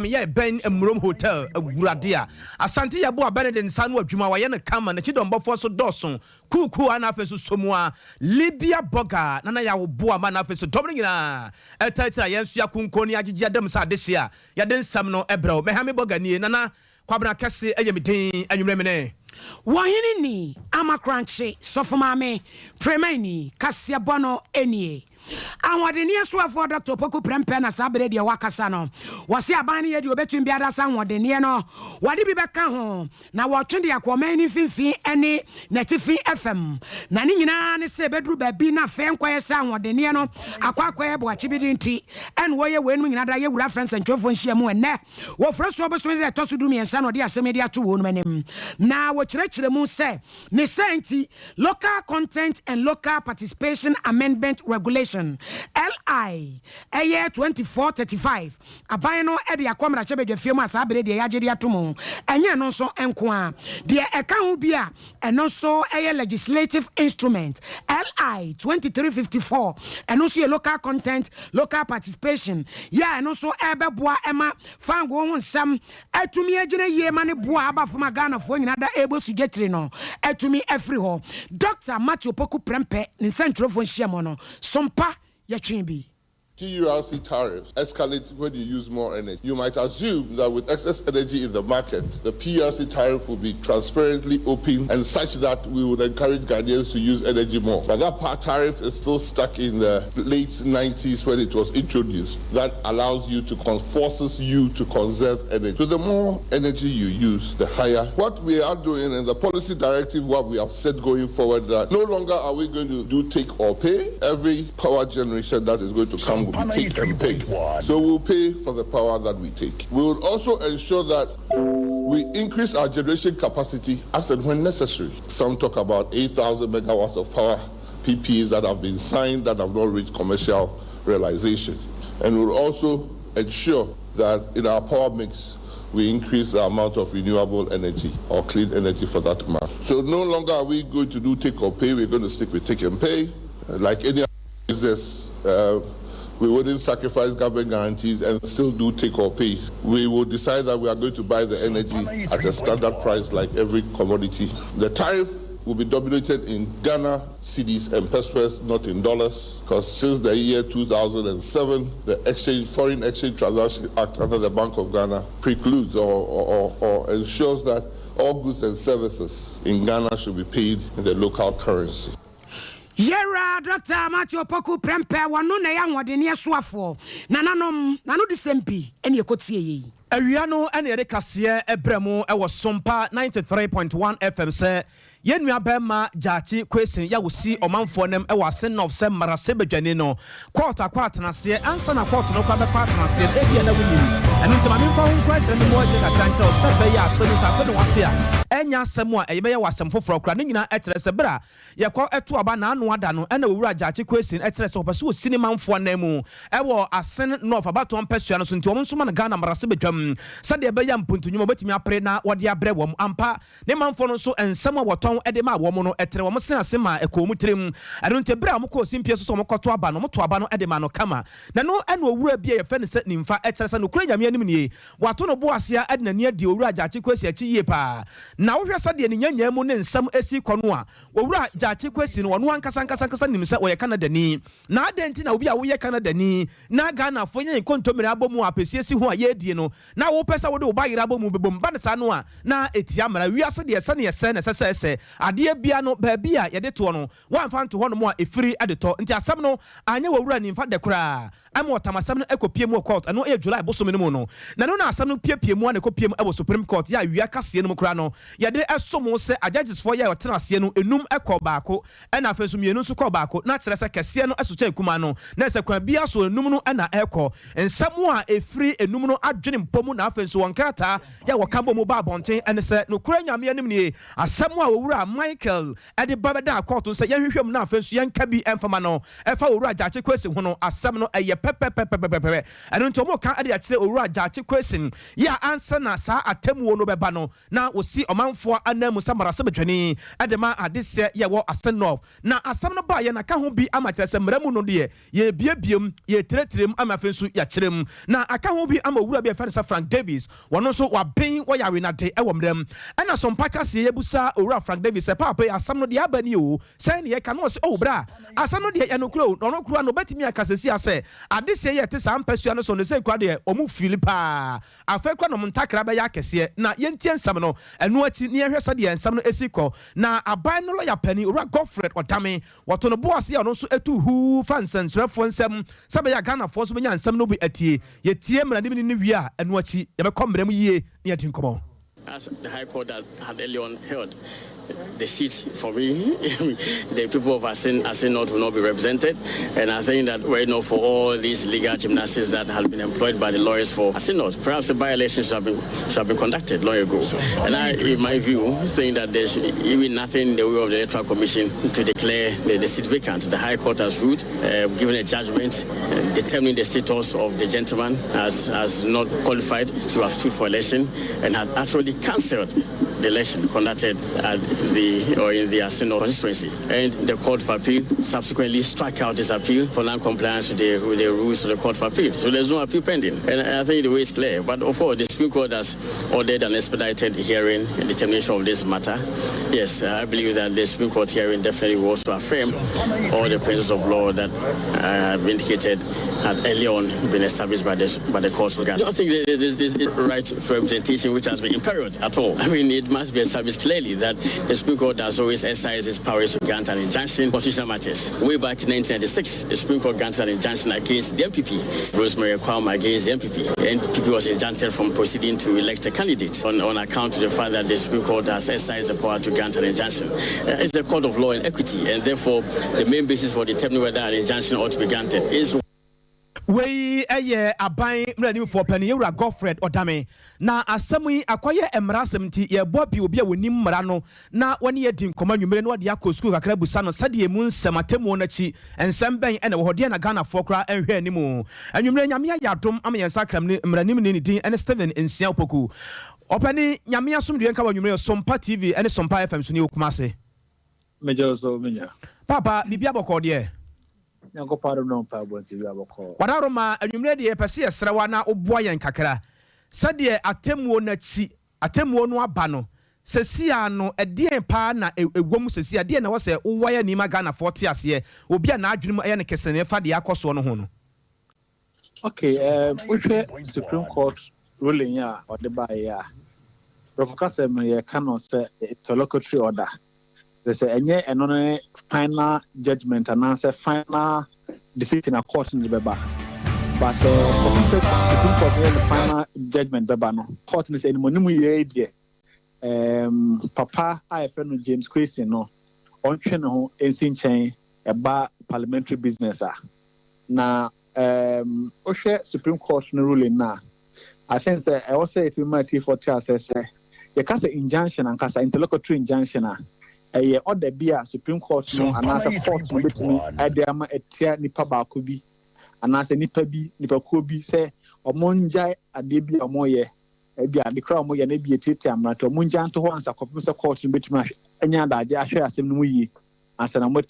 FM yɛ bɛn Mmurom Hotel. Awurade a Asante Yɛbo abɛne de nsa no adwuma wayɛ no kama. N'akyi dɔmbɔfoɔ so dɔɔso kuukuu a na afei nso somua Libya Bɔga na na yɛawoboa ma na afei nso dɔm no nyinaa ɛta akyiri a yɛn nso yɛakonko ne agyegye adam sɛ adehye a yɛde nsɛm no ɛbrɛw. Mɛhame Bɔga nie. Nana Kwabena Kɛse ɛyɛ me din. Anwummerɛ mene Wɔhene ni Amakorankye Sɔfo Maame Premani kaseɛbɔ no nie. Ahoɔdenneɛ soafoɔ Dr Opoku Prɛmpɛ na saa bere deɛ wakasa no, wɔse aban no yɛ deɛ obɛtumi biara sa ahoɔdenneɛ no wɔde bi bɛka ho na wɔtwe de akɔ ɔman no mfimfini ne n'atifi fam, na ne nyinaa ne sɛ ɛbɛduru baabi na afei nkɔyɛ sɛ ahoɔdenneɛ no akɔ akɔyɛ boakye bi de nti ɛne wɔyɛ weinom nyinaa da. Yɛwura frɛ nsɛntwerɛfoɔ nhyia mu ɛnnɛ wɔfrɛ soɔ bosome de ɛtɔ so 13 na ɔde asɛm yi de ato wɔn anim na wɔkyerɛkyerɛ mu sɛ ne sɛ nti Local Content and Local Participation Amendment Regulation LI ɛyɛ 2435 aban no ɛde akɔ mmarahyɛbadwafie mu a saa bere deɛ yɛagye de ato mu. Ɛnyɛ no nso nko a, deɛ ɛka ho bi a ɛno nso ɛyɛ Legislative Instrument LI 2354, ɛno nso yɛ local content, local participation yɛ a ɛno nso ɛbɛboa ɛma fango ho nsɛm atumi agyina yie ma ne boa aba fam a Ghanafoɔ nyinaa da ɛbɔ sugye no atumi afiri hɔ. Dr Matthew Poku Prɛmpɛ ne nsɛntwerɛfoɔ nhyia mu no sompa yɛtwe bi. TURC tariffs escalate when you use more energy. You might assume that with excess energy in the market, the PURC tariff will be transparently open and such that we would encourage Ghanaians to use energy more. But that part tariff is still stuck in the late 90s when it was introduced. That allows you to, forces you to conserve energy. So the more energy you use, the higher. What we are doing in the policy directive, what we have said going forward, that no longer are we going to do take or pay. Every power generation that is going to come will be take and pay. So we'll pay for the power that we take. We will also ensure that we increase our generation capacity as and when necessary. Some talk about 8,000 megawatts of power PPAs that have been signed that have not reached commercial realization. And we'll also ensure that in our power mix, we increase the amount of renewable energy or clean energy for that matter. So no longer are we going to do take or pay, we're going to stick with take and pay. Like any other business, we wouldn't sacrifice government guarantees and still do take or pay. We will decide that we are going to buy the energy at a standard price like every commodity. The tariff will be dominated in Ghana cedis and pesewas, not in dollars, because since the year 2007, the exchange, Foreign Exchange Transaction Act under the Bank of Ghana precludes or ensures that all goods and services in Ghana should be paid in the local currency. Yɛwura Dr Matthew Opoku Prɛmpɛ, wɔno na ɛyɛ ahoɔdenneɛ soafoɔ. Nananom nano de sɛm bi ɛne ɛkɔtie yei. Awia no ɛne yɛde kaseɛ ɛbrɛ mu ɛwɔ Sompa 93.1 FM sɛ yɛn nua bɛrima Gyaakye Kwesen yɛ wosi ɔmanfoɔ nam ɛwɔ Ase North sɛ mmarahyɛbadwani no, court akɔ atenaseɛ. Ansa na court no kɔ abɛkɔ atenaseɛ no, ebia na wonim ɛno nti ma memfa ho nkɔ akyerɛ no mu akyerɛ kakra nkyerɛ wo sɛ bɛyɛ asɛm no sɛ afei ne wate a ɛnyɛ asɛm a ɛyɛ bɛyɛ wɔ asɛm foforɔ kora ne nyinaa. Ɛkyerɛ sɛ berɛ a yɛkɔ ɛto aba n'ano ada no, ɛna Owura Gyaakye Kwesen ɛkyerɛ sɛ wɔpɛ sɛ wɔsi ne manfoɔ nan mu ɛwɔ Asen North abatoɔ mpɛsua no so, nti wɔn nso ma no Ghana mmarahyɛbadwam sɛdeɛ ɛbɛyɛ mpontunwuma wɔbɛtumi apere na wɔde abrɛ wɔn. Ampa, ne manfoɔ no nso nsɛm a wɔtɔn de ma wɔn no ɛtene wɔn sene ase ma ɛkɔɔ mu tirim. Ɛno nti berɛ a wɔkɔɔ simpie so sɛ wɔkɔto aba no, wɔto aba no de ma no kama. Na no ɛna owura bi a yɛfɛ no sɛ Nimfa ɛkyerɛ sɛ nokorɛ Nyame anim nie, wato no bo asea de n'ani adi Owura Gyaakye Kwasi akyi yie paa. Na wohwɛ sɛdeɛ ne nyanyaa mu ne nsɛm esi kɔ no a, Owura Gyaakye Kwasi no, ɔno ankasa ankasa ankasa nim sɛ ɔyɛ Canadani. Na adɛn nti na obi a woyɛ Canadani na Ghanafoɔ yɛn nkontommire abɔ mu a apɛsie si ho a yɛredie no na wopɛ sɛ wode wo ba yere abɔ mu bɛbom ba no saa no a na ɛtia mmara? Wiase deɛ, sɛneɛ sɛ na ɛsɛ sɛ ɛsɛ adeɛ bia no, baabi a yɛde toɔ no, woamfa nto hɔnom a ɛfiri de tɔ. Nti asɛm no anyɛ Wɔwura Nimfa dɛ koraa ama ɔtam asɛm no ɛkɔpie mu wɔ court. Ɛno ɛyɛ July bosome no mu no na ɛno na asɛm no piepie mu a na ɛkɔpie mu ɛwɔ Supreme Court yɛ awia kaseɛ no mu koraa no yɛde ɛso mu sɛ agyagyefoɔ yɛ ɔtena aseɛ no enum ɛkɔ baako, ɛna afei nso mmienu nso kɔ baako, na kyerɛ sɛ kɛseɛ no ɛso kyɛn kumaa no, na ɛsɛ kwan biara so enum no ɛna ɛkɔ. Nsɛm a ɛfiri enum no adwene mpɔ mu na afei nso wɔn krataa yɛ wɔka bɔ mu ba abɔnten ɛne sɛ nokorɛ Nyame anim nie, asɛm a Owura Michael ɛde ba bɛda court sɛ yɛnhwehwɛ mu na afei nso yɛnka bi ɛmfama no ɛfa Owura Gyaakye Kwesi ho no, asɛm no ɛyɛ Pɛpɛpɛpɛpɛpɛ. Ɛno nti wɔn ka de akyerɛ Owura Gyakye Quayson yi a ansa na saa atemmuo no bɛba no, na wɔsi ɔmanfoɔ ananmu sɛ mmarahyɛbadwani de ma adehyeɛ yɛ wɔ Assin North. Na asɛm no baeɛ na ka ho bi ama kyerɛ sɛ mmara mu no deɛ yɛrebiebie mu, yɛretirɛtirɛ mu ama afei nso yɛakyerɛ mu. Na aka ho bi ama owura bi a yɛfrɛ no sɛ Frank Davies, ɔno nso waben wɔ yawenade wɔ mmara mu. Ɛna Sompa kaseɛ yɛbusa Owura Frank Davies sɛ paapa yi asɛm no deɛ aba nie o, sɛn ne yɛka? Na ɔse oh bra, asɛm no deɛ ɛyɛ nokorɛ o, na ɔno koraa no ɔbɛtumi aka seesei ara sɛ adehyeɛ yi a ɛte saa mpasua no so no sei koraa deɛ wɔn feeli paa. Afei koraa na wɔn ntakra bɛyɛ akɛseɛ. Na yɛntie nsɛm no, ɛno akyi na yɛnhwɛ sɛdeɛ nsɛm no si kɔ. Na aban no lɔya panin, Owura Godfred Odame, wɔto no bo ase a ɔno nso tu huu fa nsɛnkyerɛfoɔ nsɛm sɛ ɛbɛyɛ a Ghanafoɔ nso bɛnya nsɛm no bi atie. Yɛtie mmaranimni no wie a, ɛno akyi yɛbɛkɔ mmara mu yie na yɛadi nkɔmmɔ. As the High Court that had earlier on held the seats for me, the people of Assin, Assin North will not be represented. And I think that were it not for all these legal gymnastics that had been employed by the lawyers for Assin North, perhaps the by-election should have been conducted long ago. And I, in my view, think that there's even nothing in the way of the Electoral Commission to declare the seat vacant. The High Court has ruled, given a judgment determining the status of the gentleman as not qualified to have stood for election and had actually cancelled the election conducted at the or in the Assin constituency. And the Court of Appeal subsequently struck out this appeal for non-compliance with the rules of the Court of Appeal. So there's no appeal pending. And I think the way is clear. But of course, the Supreme Court has ordered an expedited hearing and determination of this matter. Yes, I believe that the Supreme Court hearing definitely will also affirm all the principles of law that I have indicated had early on been established by the courts of Ghana. I don't think there is this right for representation which has been imperiled at all. I mean, it must be established clearly that the Supreme Court has always exercised its powers to grant an injunction constitutional matters. Way back in 1996, the Supreme Court granted an injunction against the NPP, Rosemary Kwame against the NPP. The NPP was injuncted from proceeding to elect a candidate on account of the fact that the Supreme Court has exercised the power to grant an injunction. It's a court of law and equity, and therefore the main basis for determining whether an injunction ought to be granted is Wei yɛ aban mmaranimfoɔ panin, Yɛwura Godfred Odame. Na asɛm yi akɔyɛ mmara asɛm nti yɛbɔ bi obi a wɔnim mmara no na wɔne yɛdi nkɔmmɔ anwummere na wɔde akɔ sukuu kakra busa no sɛdeɛ mu nsɛm atemmuo no akyi nsɛm bɛn ɛna wɔ hɔ deɛ na Ghanafoɔ koraa nhwɛ anim. Anwummere Nyame ayɛ adom ama yɛn nsa kram ne mmaranim ne ne din ne Steven Nsia Opoku. Ɔpani, Nyame asomdue nka wɔ anwummere. Sompa TV ne Sompa FM so ne wɔ Kumase. Megye so, menya. Papa, biribi abɔkɔ deɛ? Nyankopɔn adom na ɔmpa abɔnti bi abɔkɔ. Wadaro ma anwummerɛ deɛ yɛpɛ sɛ yɛsrɛ wa na woboa yɛn kakra sɛdeɛ atemmuo no akyi atemmuo no aba no sɛsia no, ɛdeɛn paa na ɛwɔ mu sɛsia? Deɛ na ɛwɔ sɛ wowɔ yɛ nneɛma Ghanafoɔ te aseɛ, obi a n'adwene mu ɛyɛ no kɛsɛne fa deɛ akɔ soɔ no ho no? Okay, wohwɛ Supreme Court ruling a ɔde baeɛ a, brɔfo kasɛm no yɛka no sɛ interlocutory order. Sɛ ɛnyɛ ɛno ne final judgment anaasɛ final decision a court no de bɛba, but kɔfi sɛ Supreme Court yɛ ne final judgment bɛba no, court no sɛ animanim yɛ deɛ papa a yɛfrɛ no James Quayson no ɔntwe ne ho nsi nkyɛn ɛba parliamentary business a. Na wohwɛ Supreme Court no ruling na I think sɛ ɛwɔ sɛ ɛtumi ma atiefoɔ te asɛ sɛ yɛka sɛ injunction ankasa, interlocutory injunction a, ɛyɛ order bi a Supreme Court no anaasɛ court no bɛtumi ɛde ama ɛtia nipa baako bi anaasɛ nipa bi, nipakuo bi sɛ ɔmo ngyae adeɛ bi a ɔmo yɛ, ebi ade koraa a ɔmo yɛ no ebi etiatia mmara, nti ɔmo ngya nto hɔ ansa kɔpem sɛ court no bɛtumi ahwɛ, anya adagye ahwɛ asɛm no mu yie ansa na ɔmo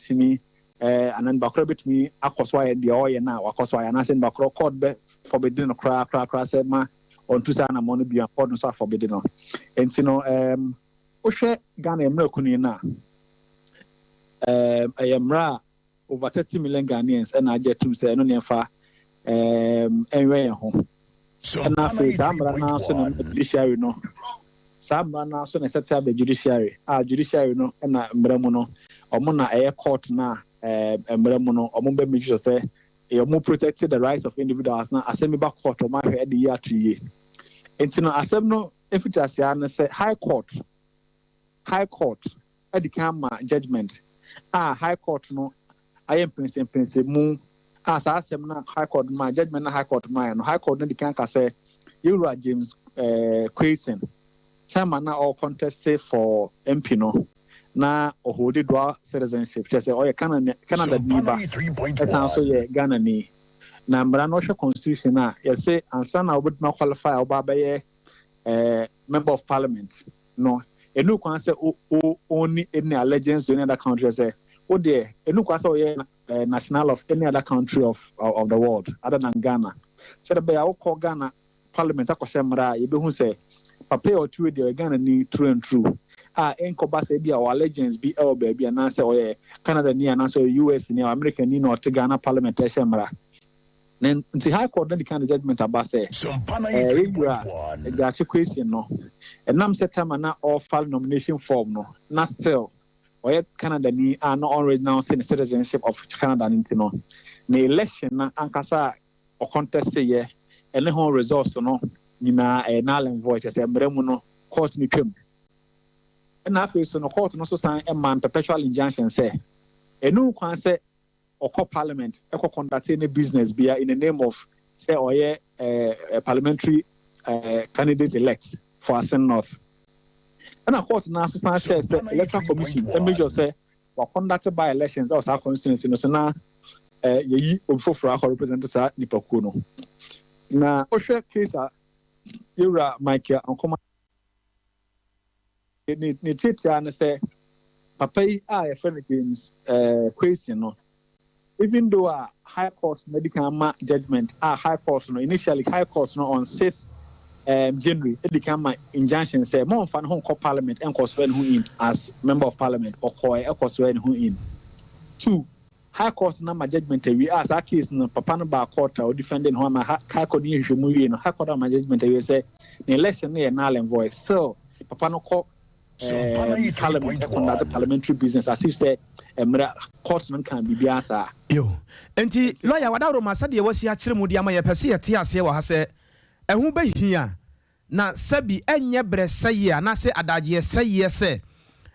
anaa nipa korɔ bɛtumi akɔ so ayɛ deɛ ɔyɛ no a wakɔ so ayɛ, anaasɛ nipa korɔ court bɛ forbid no koraa koraa koraa sɛ ma ɔntu saa anammɔ no bio, court no nso aforbid no. Nti no wohwɛ Ghana mmerɛ kunu no a, ɛyɛ mmerɛ a over 30 million Ghanaians ɛna agye atum sɛ ɛno ne ɛmfa ɛnwɛ yɛn ho. Ɛna afei saa mmara no nso na judiciary no, saa mmara no nso na ɛsɛte abɛ judiciary a, judiciary no ɛna mmara mu no ɔmo na ɛyɛ court na mmara mu no ɔmo bɛ make sure sɛ ɛyɛ ɔmo protect the rights of individuals na asɛm bi ba court, ɔmo ahwɛ ɛde yi ato yie. Nti no asɛm no efiti aseɛ no sɛ High Court ɛde kan ama judgement a High Court no ayɛ mpɛnsɛmpɛnsɛmu a saa asɛm na High Court ma judgement na High Court ma yɛ no, High Court no de kan ka sɛ yɛwura James Quayson chairman na ɔɔ contest for MP no na ɔhold dual citizenship, kyerɛ sɛ ɔyɛ Canada ni ba, ɛsan so yɛ Ghana ni. Na mmara no, ɔhwɛ constitution a, yɛsɛ ansa na wobɛtumi qualify a wɔba abɛyɛ member of parliament no, enu kwan sɛ o o oni any allegiance to any other country, sɛ o deɛ enu kwan sɛ ɔyɛ national of any other country of the world other than Ghana, sɛdeɛ bɛyɛ a wokɔ Ghana parliament akɔhyɛ mmara a, yɛbɛhu sɛ papa yi a ɔte deɛ, ɔyɛ Ghana ni true and true, a nkɔba sɛ bi a ɔwɔ allegiance bi ɛwɔ baabi, anaasɛ ɔyɛ Canada ni, anaasɛ ɔyɛ US ni, America ni, na ɔte Ghana parliament ɛhyɛ mmara. Na nti High Court na di kan de judgement aba sɛ yɛwura Gyakye Quayson no, ɛnam sɛ time a na ɔfile nomination form no na still ɔyɛ Canada ni a na ɔrenounce ne citizenship of Canada no, nti no na election na ankasa a ɔcontest yɛ ɛne ho results no nyinaa ɛyɛ null and void, kyerɛ sɛ mmerɛ mu no court no twam. Ɛna afei so no, court no so san ɛma perpetual injunction sɛ ɛnu kwan sɛ ɔkɔ parliament ɛkɔ conduct ne business bia in the name of sɛ ɔyɛ parliamentary candidate elect for Assin North. Ɛna court no aso san hyɛ sɛ Electoral Commission ɛ sure sɛ wa conduct by elections ɛwɔ saa constituency no so na yɛyi obi foforɔ akɔ represent saa nipakuo no. Na wohwɛ case a yɛwura Michael Ankoma ne tietia ne sɛ papa yi a yɛfrɛ no James Quayson no, even though a High Court no di kan ma judgment a, High Court no initially, High Court no on 6th January edi kan ma injunction sɛ mo nfa ne ho nkɔ parliament nkɔ swear ne ho in as member of parliament. Ɔkɔɛ ɛkɔ swear ne ho in. Two, High Court na ma judgment awie a, saa case no papa no ba court a ɔdefend ne ho ama High Court no yɛ hwehwɛmu wie no, High Court ama judgment awie sɛ ne election no yɛ null and void. Still papa no kɔ parliament conduct parliamentary business as if sɛ mmerɛ court no nka biribiara saa. Yo, nti lawyer wadaworo ma sɛdeɛ wasi akyerɛ mu de ama yɛpɛ sɛ yɛte aseɛ wɔ ha sɛ ɛho bɛhia na sɛbi ɛnyɛ berɛ sɛyie anaasɛ adagyeɛ sɛyie sɛ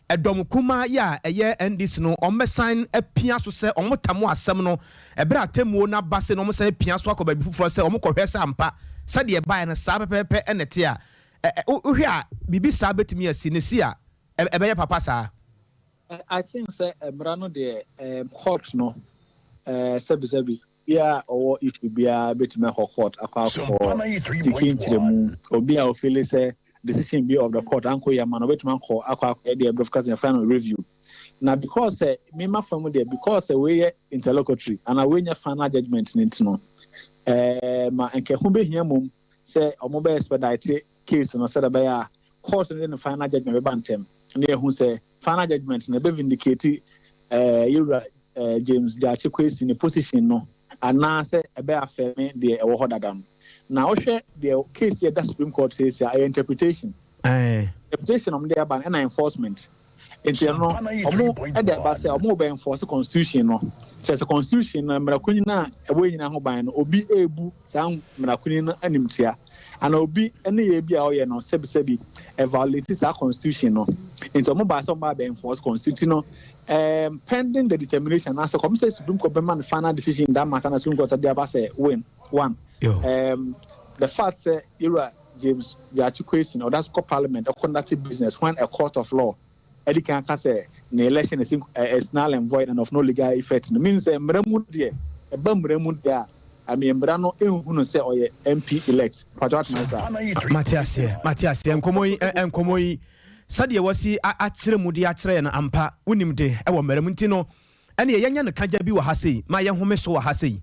ɛdɔm kumaa yi a ɛyɛ NDC no, ɔmbɛsan apia so sɛ ɔmo tam asɛm no ɛberɛ atemmuo no aba sɛ na ɔmo san apia so akɔ baabi foforɔ sɛ ɔmo kɔhwɛ sɛ ampa sɛdeɛ ɛbaeɛ no saa pɛpɛɛpɛ ɛna ɛte a wohwɛ a, biribi saa bɛtumi asi ne si a ɛbɛyɛ papa saa? I think sɛ mmara no deɛ, court no, sɛbisɛbi, biara ɔwɔ issue biara bɛtumi akɔ court akɔ seek nkyerɛmu. Obi a ɔfeel sɛ decision bi of the court ankɔ yɛ ama no, ɔbɛtumi akɔ ɛdeɛ ɛbrɛfo kasa yɛfrɛ no review. Na because sɛ mema fam deɛ, because sɛ wei interlocutory ana wei nyɛ final judgement ne nti no, ma nkɛho bɛhia mom sɛ ɔmo bɛ expedite case no sɛdeɛ ɛbɛyɛ a court no de ne final judgement bɛba ntɛm na yɛhu sɛ final judgement no ɛbɛ vindicate yɛwura James Gyakye Quayson ne position no, anaasɛ ɛbɛ affirm deɛ ɛwɔ hɔ dada no. Na wohwɛ deɛ case yɛ da Supreme Court sɛ ɛyɛ interpretation ɔmo de aba no ɛna enforcement. Nti ɛno ɔmo ɛde aba sɛ ɔmo bɛ enforce constitution no, kyerɛ sɛ constitution no, mmarakunyin a ɛwɔ nyinaa ho ban no, obi ebu saa mmarakunyin no animtia ana obi ɛne yɛ bi a ɔyɛ no sɛbisɛbi ɛviolate saa constitution no. Nti ɔmo ba sɛ ɔmo ba bɛ enforce constitution no pending the determination anaasɛ kɔm sɛ Supreme Court bɛma no final decision in that matter. Na Supreme Court de aba sɛ win one, the fact sɛ yɛwura James Gyakye Quayson ɔda so kɔ parliament ɔconduct business when a court of law ɛdi kan aka sɛ ne election is null and void and of no legal effect no means sɛ mmara mu deɛ, ɛba mmara mu deɛ a, ame mmara no ehunu sɛ ɔyɛ MP elect patro atoma sa. Mate aseɛ, mate aseɛ. Nkɔmmɔ yi, nkɔmmɔ yi, sɛdeɛ wɔsi akyerɛ mu de akyerɛ yɛ no, ampa wonim de ɛwɔ mmara mu, nti no ɛne yɛnyɛ no kagya bi wɔ ha sei ma yɛhome so wɔ ha sei.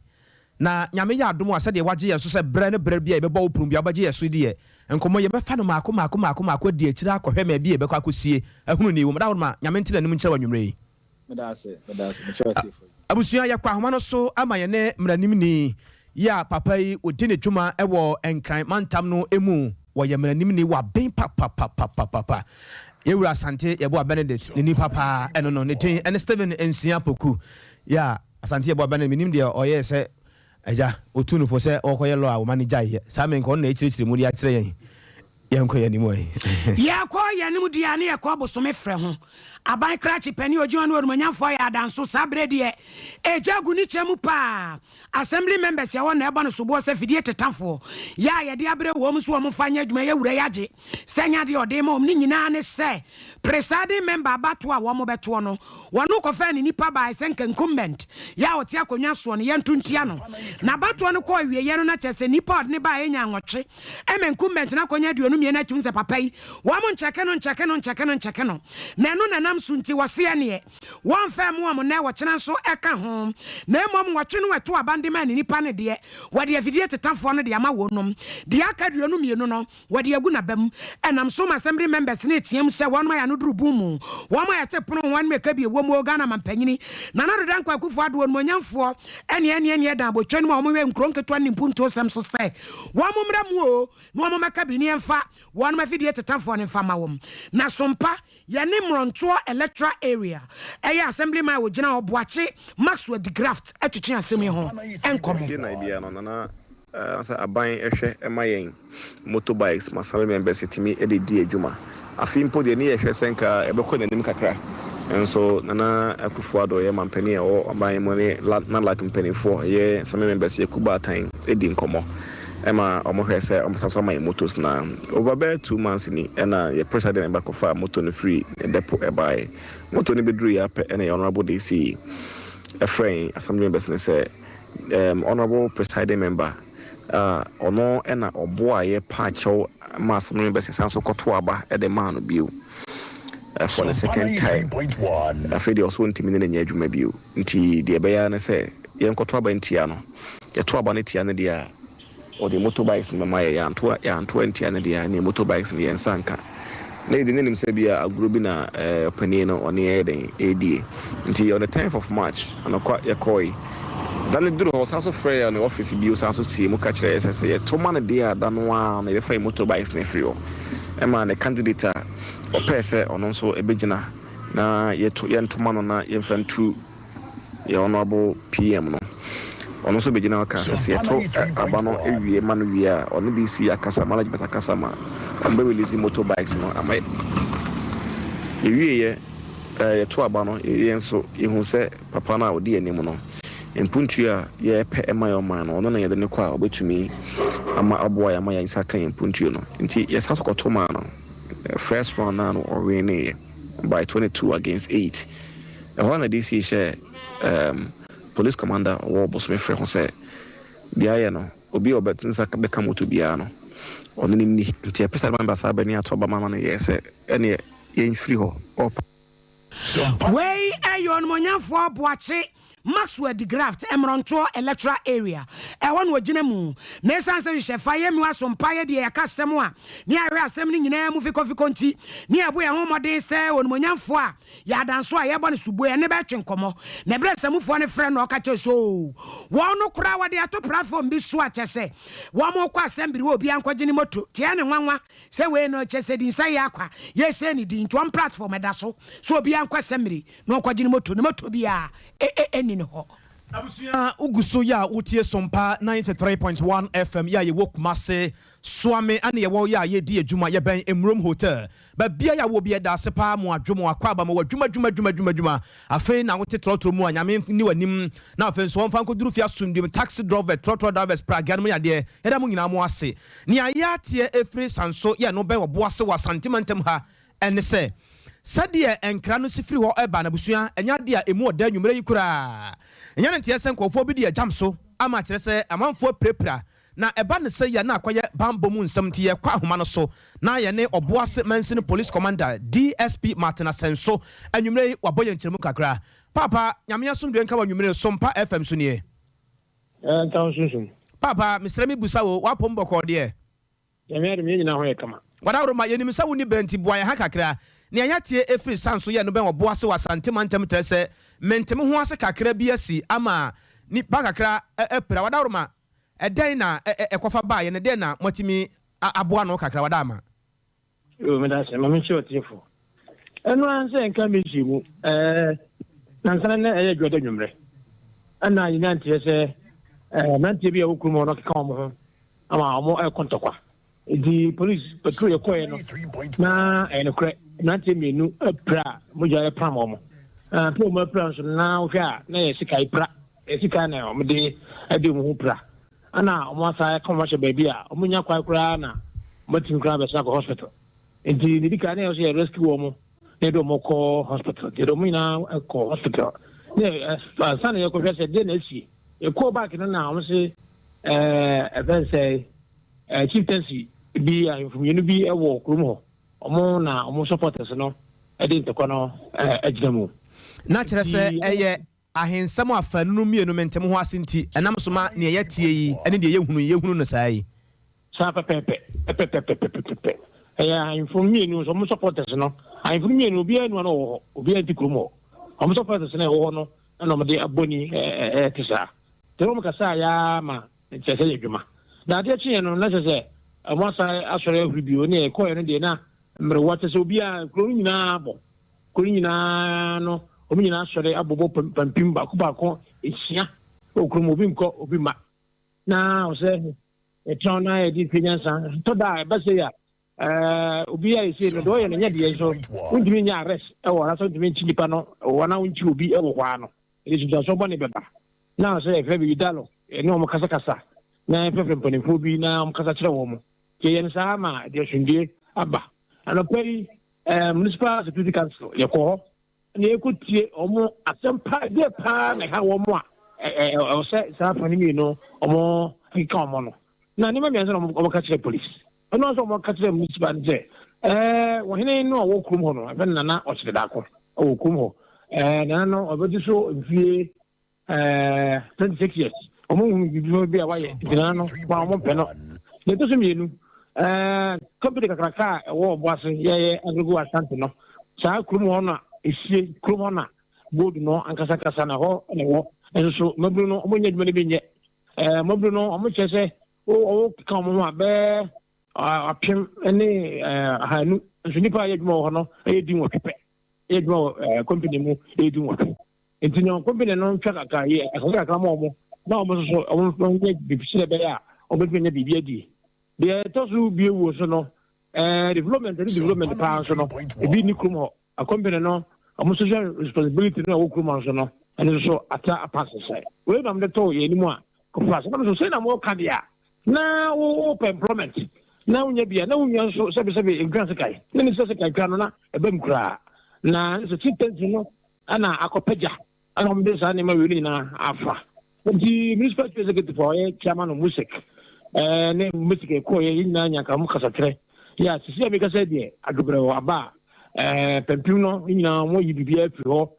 Na Nyame yɛ adom a, sɛdeɛ wagye yɛ so sɛ berɛ ne berɛ bi a yɛbɛbɔ wo pono bi a wobɛgye yɛ so deɛ, nkɔmmɔ yɛbɛfa no maako maako maako maako adi akyire akɔhwɛ ma bi yɛbɛkɔ akɔsie ahunu ne wɔ mu. Da ma Nyame ntena anim nkyerɛ wɔ anwummerɛ yi. Meda ase, meda ase, mekyerɛ atiefo. Abusua, yɛkɔ ahoma no so ama yɛne mmaranimni yi a papa yi ɔdi ne dwuma wɔ Nkran mantam no mu. Wɔyɛ mmaranimni, waben papapapapapa. Yɛwura Asante Yɛboa Benedict ne nipa paa ɛno no ne din ɛne Stephen Nsia Poku. Yɛ a Asante Yɛboa Benedict, menim deɛ ɔyɛɛ sɛ agya ɔtu no fo sɛ ɔkɔyɛ law a wɔma no gyaeɛ saa. Menka ɔno na ɛkyerɛkyerɛ mu de akyerɛ yɛn. Yɛnkɔ yɛn anim ɛ. Yɛkɔ yɛn anim deɛ ne yɛkɔ bosome frɛ ho. Aban krakye panin Ogyinwa ne Onumonyamfoɔ ayɛ adanso saa berɛ deɛ egya agu ne kyɛ mu paa. Assembly members yɛwɔ na ɛbɔ no soboɔ sɛ fidie tetafoɔ yɛ a yɛde abrɛ wɔn so wɔn mfa nyɛ adwuma yɛ wura yɛagye sɛ nyɛ adeɛ ɔde ma wɔn ne nyinaa ne sɛ presiding member abatoɔ a wɔn bɛtoɔ no wɔn kɔfɛ ne nipa baa sɛ nka incumbent yɛ a ɔte akonnwa soɔ no yɛnto ntia no na abatoɔ no kɔ awieɛ no na kyerɛ sɛ nipa a ɔde ne baa yɛnya 8 ɛma incumbent no akɔnya 22 akyim sɛ papa yi wɔn nkyɛke no nkyɛke no nkyɛke no nkyɛke no na ɛno nanam so nti wɔseɛ neɛ wɔmfɛ mu ɔmo nɛ wɔkyena nso ɛka ho na mmom 8 no ɛto abande ma ne nipa no deɛ wɔde afidie tetafoɔ no de ama wɔn nom deɛ aka 22 no wɔde agu n'abam. Ɛnam so ma assembly members ne team sɛ wɔn ayɛ no duru bum mu wɔn ayɛ te pono wɔn mɛka bi ɛwɔ mu. Ghana mampanyini Nana Addo Dankwa Akufo Addo onumonyamfoɔ ɛne ɛne ɛne ɛdan abotwa no mu a wɔn hwɛ nkuro nketewa ne mpuntuo sɛm so sɛ wɔn mmra mu o na wɔn mɛka bi ne ɛmfa wɔn afidie tetafoɔ ne mfa ma wɔn. Na sompa yɛne Mmorɔntoɔ electoral area ɛyɛ assembly man a wɔgyina hɔ Boakye Maxwell de Graft atwitwe asɛm yi ho nkɔmmɔ. Gye na bia no nana sɛ aban ɛhwɛ ɛma yɛn motorbikes ma assembly members tumi de di adwuma. Afei mpo deɛ ne yɛhwɛ sɛ nka ɛbɛkɔ n'anim kakra nso Nana Akufo Addo yɛ mampanin a ɛwɔ ɔban mu ne NADLAC mpanimfoɔ yɛ assembly members yɛ kubaatan di nkɔmmɔ ɛma ɔmo hwɛ sɛ ɔmo san so ama yɛn motos. Na over bɛyɛ 2 months ni ɛna yɛ president ɛba kɔfa moto no firi depot ɛbaeɛ. Moto no bɛduru yɛ apɛ ɛna yɛ honourable DC ɛfrɛ yɛn assembly members ne sɛ honourable presiding member ɔno ɛna ɔboa yɛ paakyɛw ma assembly members san so kɔto aba ɛde maa no bio for the second time. Afei deɛ ɔso ntumi ne ne nyɛ adwuma bio nti deɛ ɛbɛyɛ ne sɛ yɛnkɔto aba ntia no. Yɛto aba no tia no deɛ a ɔde motorbikes no bɛma yɛ. Yɛanto yɛanto ntia no deɛ a ne motorbikes no yɛn nsa nka na yɛde n'anim sɛ bi a agorɔ bi na ɔpanin no ɔne yɛ den ɛredie. Nti on the 10th of March anɔkwa yɛkɔɔ da no duru hɔ ɔsan so frɛ yɛ ne office bi ɔsan so sie mu ka kyerɛ yɛ sɛ sɛ yɛto ma no deɛ a da no a na yɛbɛfa yɛ motorbikes no afiri hɔ ɛma ne candidate a ɔpɛɛ sɛ ɔno nso ɛbɛgyina na yɛto yɛntoma no na yɛmfa ntu yɛ honourable PM no. Ɔno nso bɛgyina hɔ ka sɛ sɛ yɛto aba no awie ma no wie a ɔne DC akasa, management akasa ma ɔmo bɛ release motorbikes no ama yɛ. Yɛwieɛ yɛto aba no yɛn nso yɛhu sɛ papa no a ɔdi anim no mpuntuo a yɛpɛ ɛma yɛ ɔman no ɔno na yɛde ne kɔ a ɔbɛtumi ama aboa yɛ ama yɛn nsa ka yɛn mpuntuo no. Nti yɛsa so kɔto maa no. First round naa no ɔwin by 22 against 8. Ɛhɔ na DC hyɛ police commander ɔwɔ Bosome frɛ ho sɛ deɛ ayɛ no obi a ɔbɛ nsa bɛka moto biara no ɔno ne ni. Nti ɛpɛ sɛ ɛma saa bɛni ato aba mama no yɛ sɛ ɛneɛ yɛmfiri hɔ ɔpa. Wei ɛyɛ ɔnomonyamfoɔ Boakye Maxwell de Graft, Mmorɔntoɔ electoral area ɛhɔ na ɔgyina mu. Na ɛsiane sɛ hyehyɛ fa yɛ mmiwa so mpa yɛ deɛ yɛka asɛm a ne ahwɛ asɛm no nyinaa mu fikɔfikɔ nti ne yɛbo yɛn ho mmɔden sɛ onimonyamfoɔ a yɛadanso a yɛbɔ no soboe ɛne bɛtwe nkɔmmɔ. Na ɛberɛ sɛmufoɔ no frɛ no ɔka kyerɛ so wɔn no koraa wɔde ato platform bi so a kyɛ sɛ wɔn mo kɔ assembly wɔ obiara nkɔgye ne moto tia ne nwanwa sɛ wei no kyɛ sɛ dinsa yɛ akwa yɛsɛ ne din nti wɔn platform ɛda so so obiara nkɔ assembly na ɔnkɔgye ne moto biara ɛni ne hɔ. Abusua, wogu so yɛ a wotie Sompa 93.1 FM yɛ a yɛwɔ Kumase Soame ane yɛwɔ yɛ a yɛdi adwuma yɛbɛn Emurom Hotel baabia yɛ a wɔ bi. Ɛda ase paa mo adwo mo akɔ aba ma wɔ adwuma adwuma adwuma adwuma adwuma. Afei na wote trɔtrɔ mu a Nyame ni w'anim na afei nso wɔmfa nkɔduru fie asomdwem. Taxi driver, trɔtrɔ drivers, pragea no mu yadeɛ yɛda mo nyinaa mo ase. Nea yɛateɛ ɛfiri Sanso yɛ no bɛn wɔbo ase wɔ Asantema ntam ha ɛne sɛ sɛdeɛ nkra no si firi hɔ ɛba n'abusua ɛnyɛ adeɛ a ɛmu ɔda anwummerɛ yi koraa ɛnyɛ ne nteɛ sɛ nkurɔfoɔ bi de agyam so ama kyerɛ sɛ amanfoɔ apirapira na ɛba ne sɛ yɛ na akɔyɛ bambɔ mu nsɛm. Nti yɛkɔ ahoma no so na yɛne Ɔboase mansini police commander DSP Martin Asɛnso anwummerɛ yi wabɔ yɛn nkyerɛmu kakra. Papa, Nyame asomdwe nka wɔ anwummerɛ. Sompa FM so nie. Nka wo sunsum. Papa, mesrɛ me busa wo woapom bɔkɔɔ deɛ? Nyame adom, yɛn nyinaa ho yɛ kama. Wadaworo ma yɛnim sɛ wonni berɛ nti boa yɛn ha kakra. Nea yɛatie ɛfiri san so yɛ no bɛn Ɔboase wɔ Asante mantam kyerɛ sɛ mente me ho ase kakra bi asi ama nipa kakra apira. Wadaworo ma ɛdɛn na ɛkɔfa baayɛ no dɛn na moatumi aboa no kakra wada ama? Yo, meda ase. Ma menkyerɛ ɔtiefo ɛno ara sɛ nka mehyia mu nansana nɛ ɛyɛ adwuada nwummerɛ ɛna yɛnya nteɛ sɛ mmeranteɛ bi a ɛwɔ kurom hɔ no keka wɔn ho ama wɔn ɛkɔ ntɔkwa. Nti police patrol yɛkɔɛ no na ɛyɛ nokorɛ, mmeranteɛ mmienu apira a mogya repam wɔn. Na pira wɔn apira nso no, na wohwɛ a na yɛ sika pira, yɛ sika na wɔde adi wɔn ho pira. Ɛna wɔn asa aka wɔn ahyɛ baabi a wɔn nya kwan koraa na wɔatumi koraa bɛsan akɔ hospital. Nti ne di kan na yɛ nso yɛ rescue wɔn na yɛde wɔn kɔ hospital. Nti yɛde wɔn nyinaa kɔ hospital. Na ansa na yɛkɔhwɛ sɛ deɛ na asie. Yɛkɔɔ back no na wɔn se ɛɛ ɛfɛn sɛ ɛɛ chieftaincy bi ahemfo mmienu bi wɔ kurom hɔ. Wɔn na wɔn supporters no de ntɔkwa no agyina mu. Na kyerɛ sɛ ɛyɛ ahensɛm a afanu no mmienu mente mo ho ase nti ɛnam so ma nea yɛteɛ yi ne deɛ yɛhunu yi yɛhunu no saa yi. Saa pɛpɛɛpɛ, pɛpɛpɛpɛpɛpɛ. Ɛyɛ ahemfo mmienu nso wɔn supporters no, ahemfo no mmienu obiara nni hɔ na ɔwɔ hɔ, obiara nte kurom hɔ. Wɔn supporters no a ɛwɔ hɔ no na wɔde abɔni ɛte saa. Nti wɔn kasaa yɛ ara ma kyerɛ sɛ yɛ adwuma. Na adeɛ kyeeɛ no na kyerɛ sɛ wɔn asan asɔre ahuri bio ne ɛkɔɛ no deɛ na mmerewa kyerɛ sɛ obiara kuro no nyinaa bɔ kuro no nyinaa no wɔn nyinaa asɔre abobɔ pampim baako baako esia wɔ kurom, obi nkɔ obi mma, na ɔsɛ ɛtɔn na yɛde pɛ nyansa tɔ da a ɛbɛ sɛ yɛ a obi a yɛsei no deɛ ɔyɛ no nyɛ deɛ nso wontumi nyɛ arrest ɛwɔ anaasɛ wontumi nkyi nipa no wɔ na wonkyi obi ɛwɔ hɔ ara no ɛde nsunsuansoɔ bɔne bɛba. Na sɛ yɛfrɛ biribi dialogue, yɛne wɔn kasakasa na yɛfrɛfrɛ mpanimfoɔ bi na wɔn kasa kyerɛ wɔn. Nti yɛyɛ no saa ma ɛde asomdwoeɛ aba. Anɔpa yi Municipal Security Council yɛkɔ hɔ na yɛkɔtie wɔn asɛm pa deɛ paa na ɛha wɔn a ɛwɔ sɛ saa afa no mmienu wɔn keka wɔn no. Na nneɛma mmiɛnsa na wɔka kyerɛ police. Ɛno nso wɔka kyerɛ municipal no sɛ ɛɛ wɔhene no a ɔwɔ kurom hɔ no ɛfɛ Nana Ɔkyere Daako ɛwɔ kurom hɔ. Ɛɛ Nana no ɔbɛdi so mfie ɛɛ 26 years. Wɔn hu biribi bi a wayɛ nti Nana no wɔn a wɔn mpɛ no. Deɛ ɛtɔ so mmienu, ɛɛ company kakraka a ɛwɔ Ɔboase yɛyɛ Agogo Asante no, saa kurom hɔ no a esie kurom hɔ na gold no ankasa ankasa na hɔ na ɛwɔ. Nso mmabunu no wɔn nyɛ adwuma no bi nyɛ. Ɛɛ mmabunu no wɔn kyerɛ sɛ wɔn keka wɔn ho a bɛɛ 1000 ne 200, nso nipa a yɛ adwuma wɔ hɔ no ɛyɛ 18 pɛ. Yɛ adwuma wɔ company mu ɛyɛ 18. Nti no company no ntwa kakra yɛ akakra kakra ma wɔn na wɔn nso so wɔn nyɛ biribi sɛ ɛbɛyɛ a wɔbɛtumi anya biribi adi. Deɛ ɛtɔ so bio wɔ so no, development ne development paa nso no ebi nni kurom hɔ. A company no wɔn social responsibility no a ɛwɔ kurom hɔ nso no ɛno nso so ata apa sesɛ. Wei na wɔde too yɛn anim a kɔfa ase. Nam so sɛ na wɔka deɛ a na wopɛ employment na wonya bi a na wo nua nso sɛbesɛbe nkura sekan na ne sɛ sekan kura no na ɛba mu koraa na sɛ chieftaincy no ɛna akɔpɛgya ɛna wɔde saa nneɛma wei no nyinaa afa. Nti municipal chief executive a ɔyɛ chairman of MUSEC ɛɛ ne MUSEC ɛkɔɔ yɛ yɛn nyinaa nya nka mo kasakyerɛ yɛ a sisi a mekasa deɛ adwobrɛ wɔ aba a ɛɛ pampim no nyinaa wɔyi biribiara firi hɔ.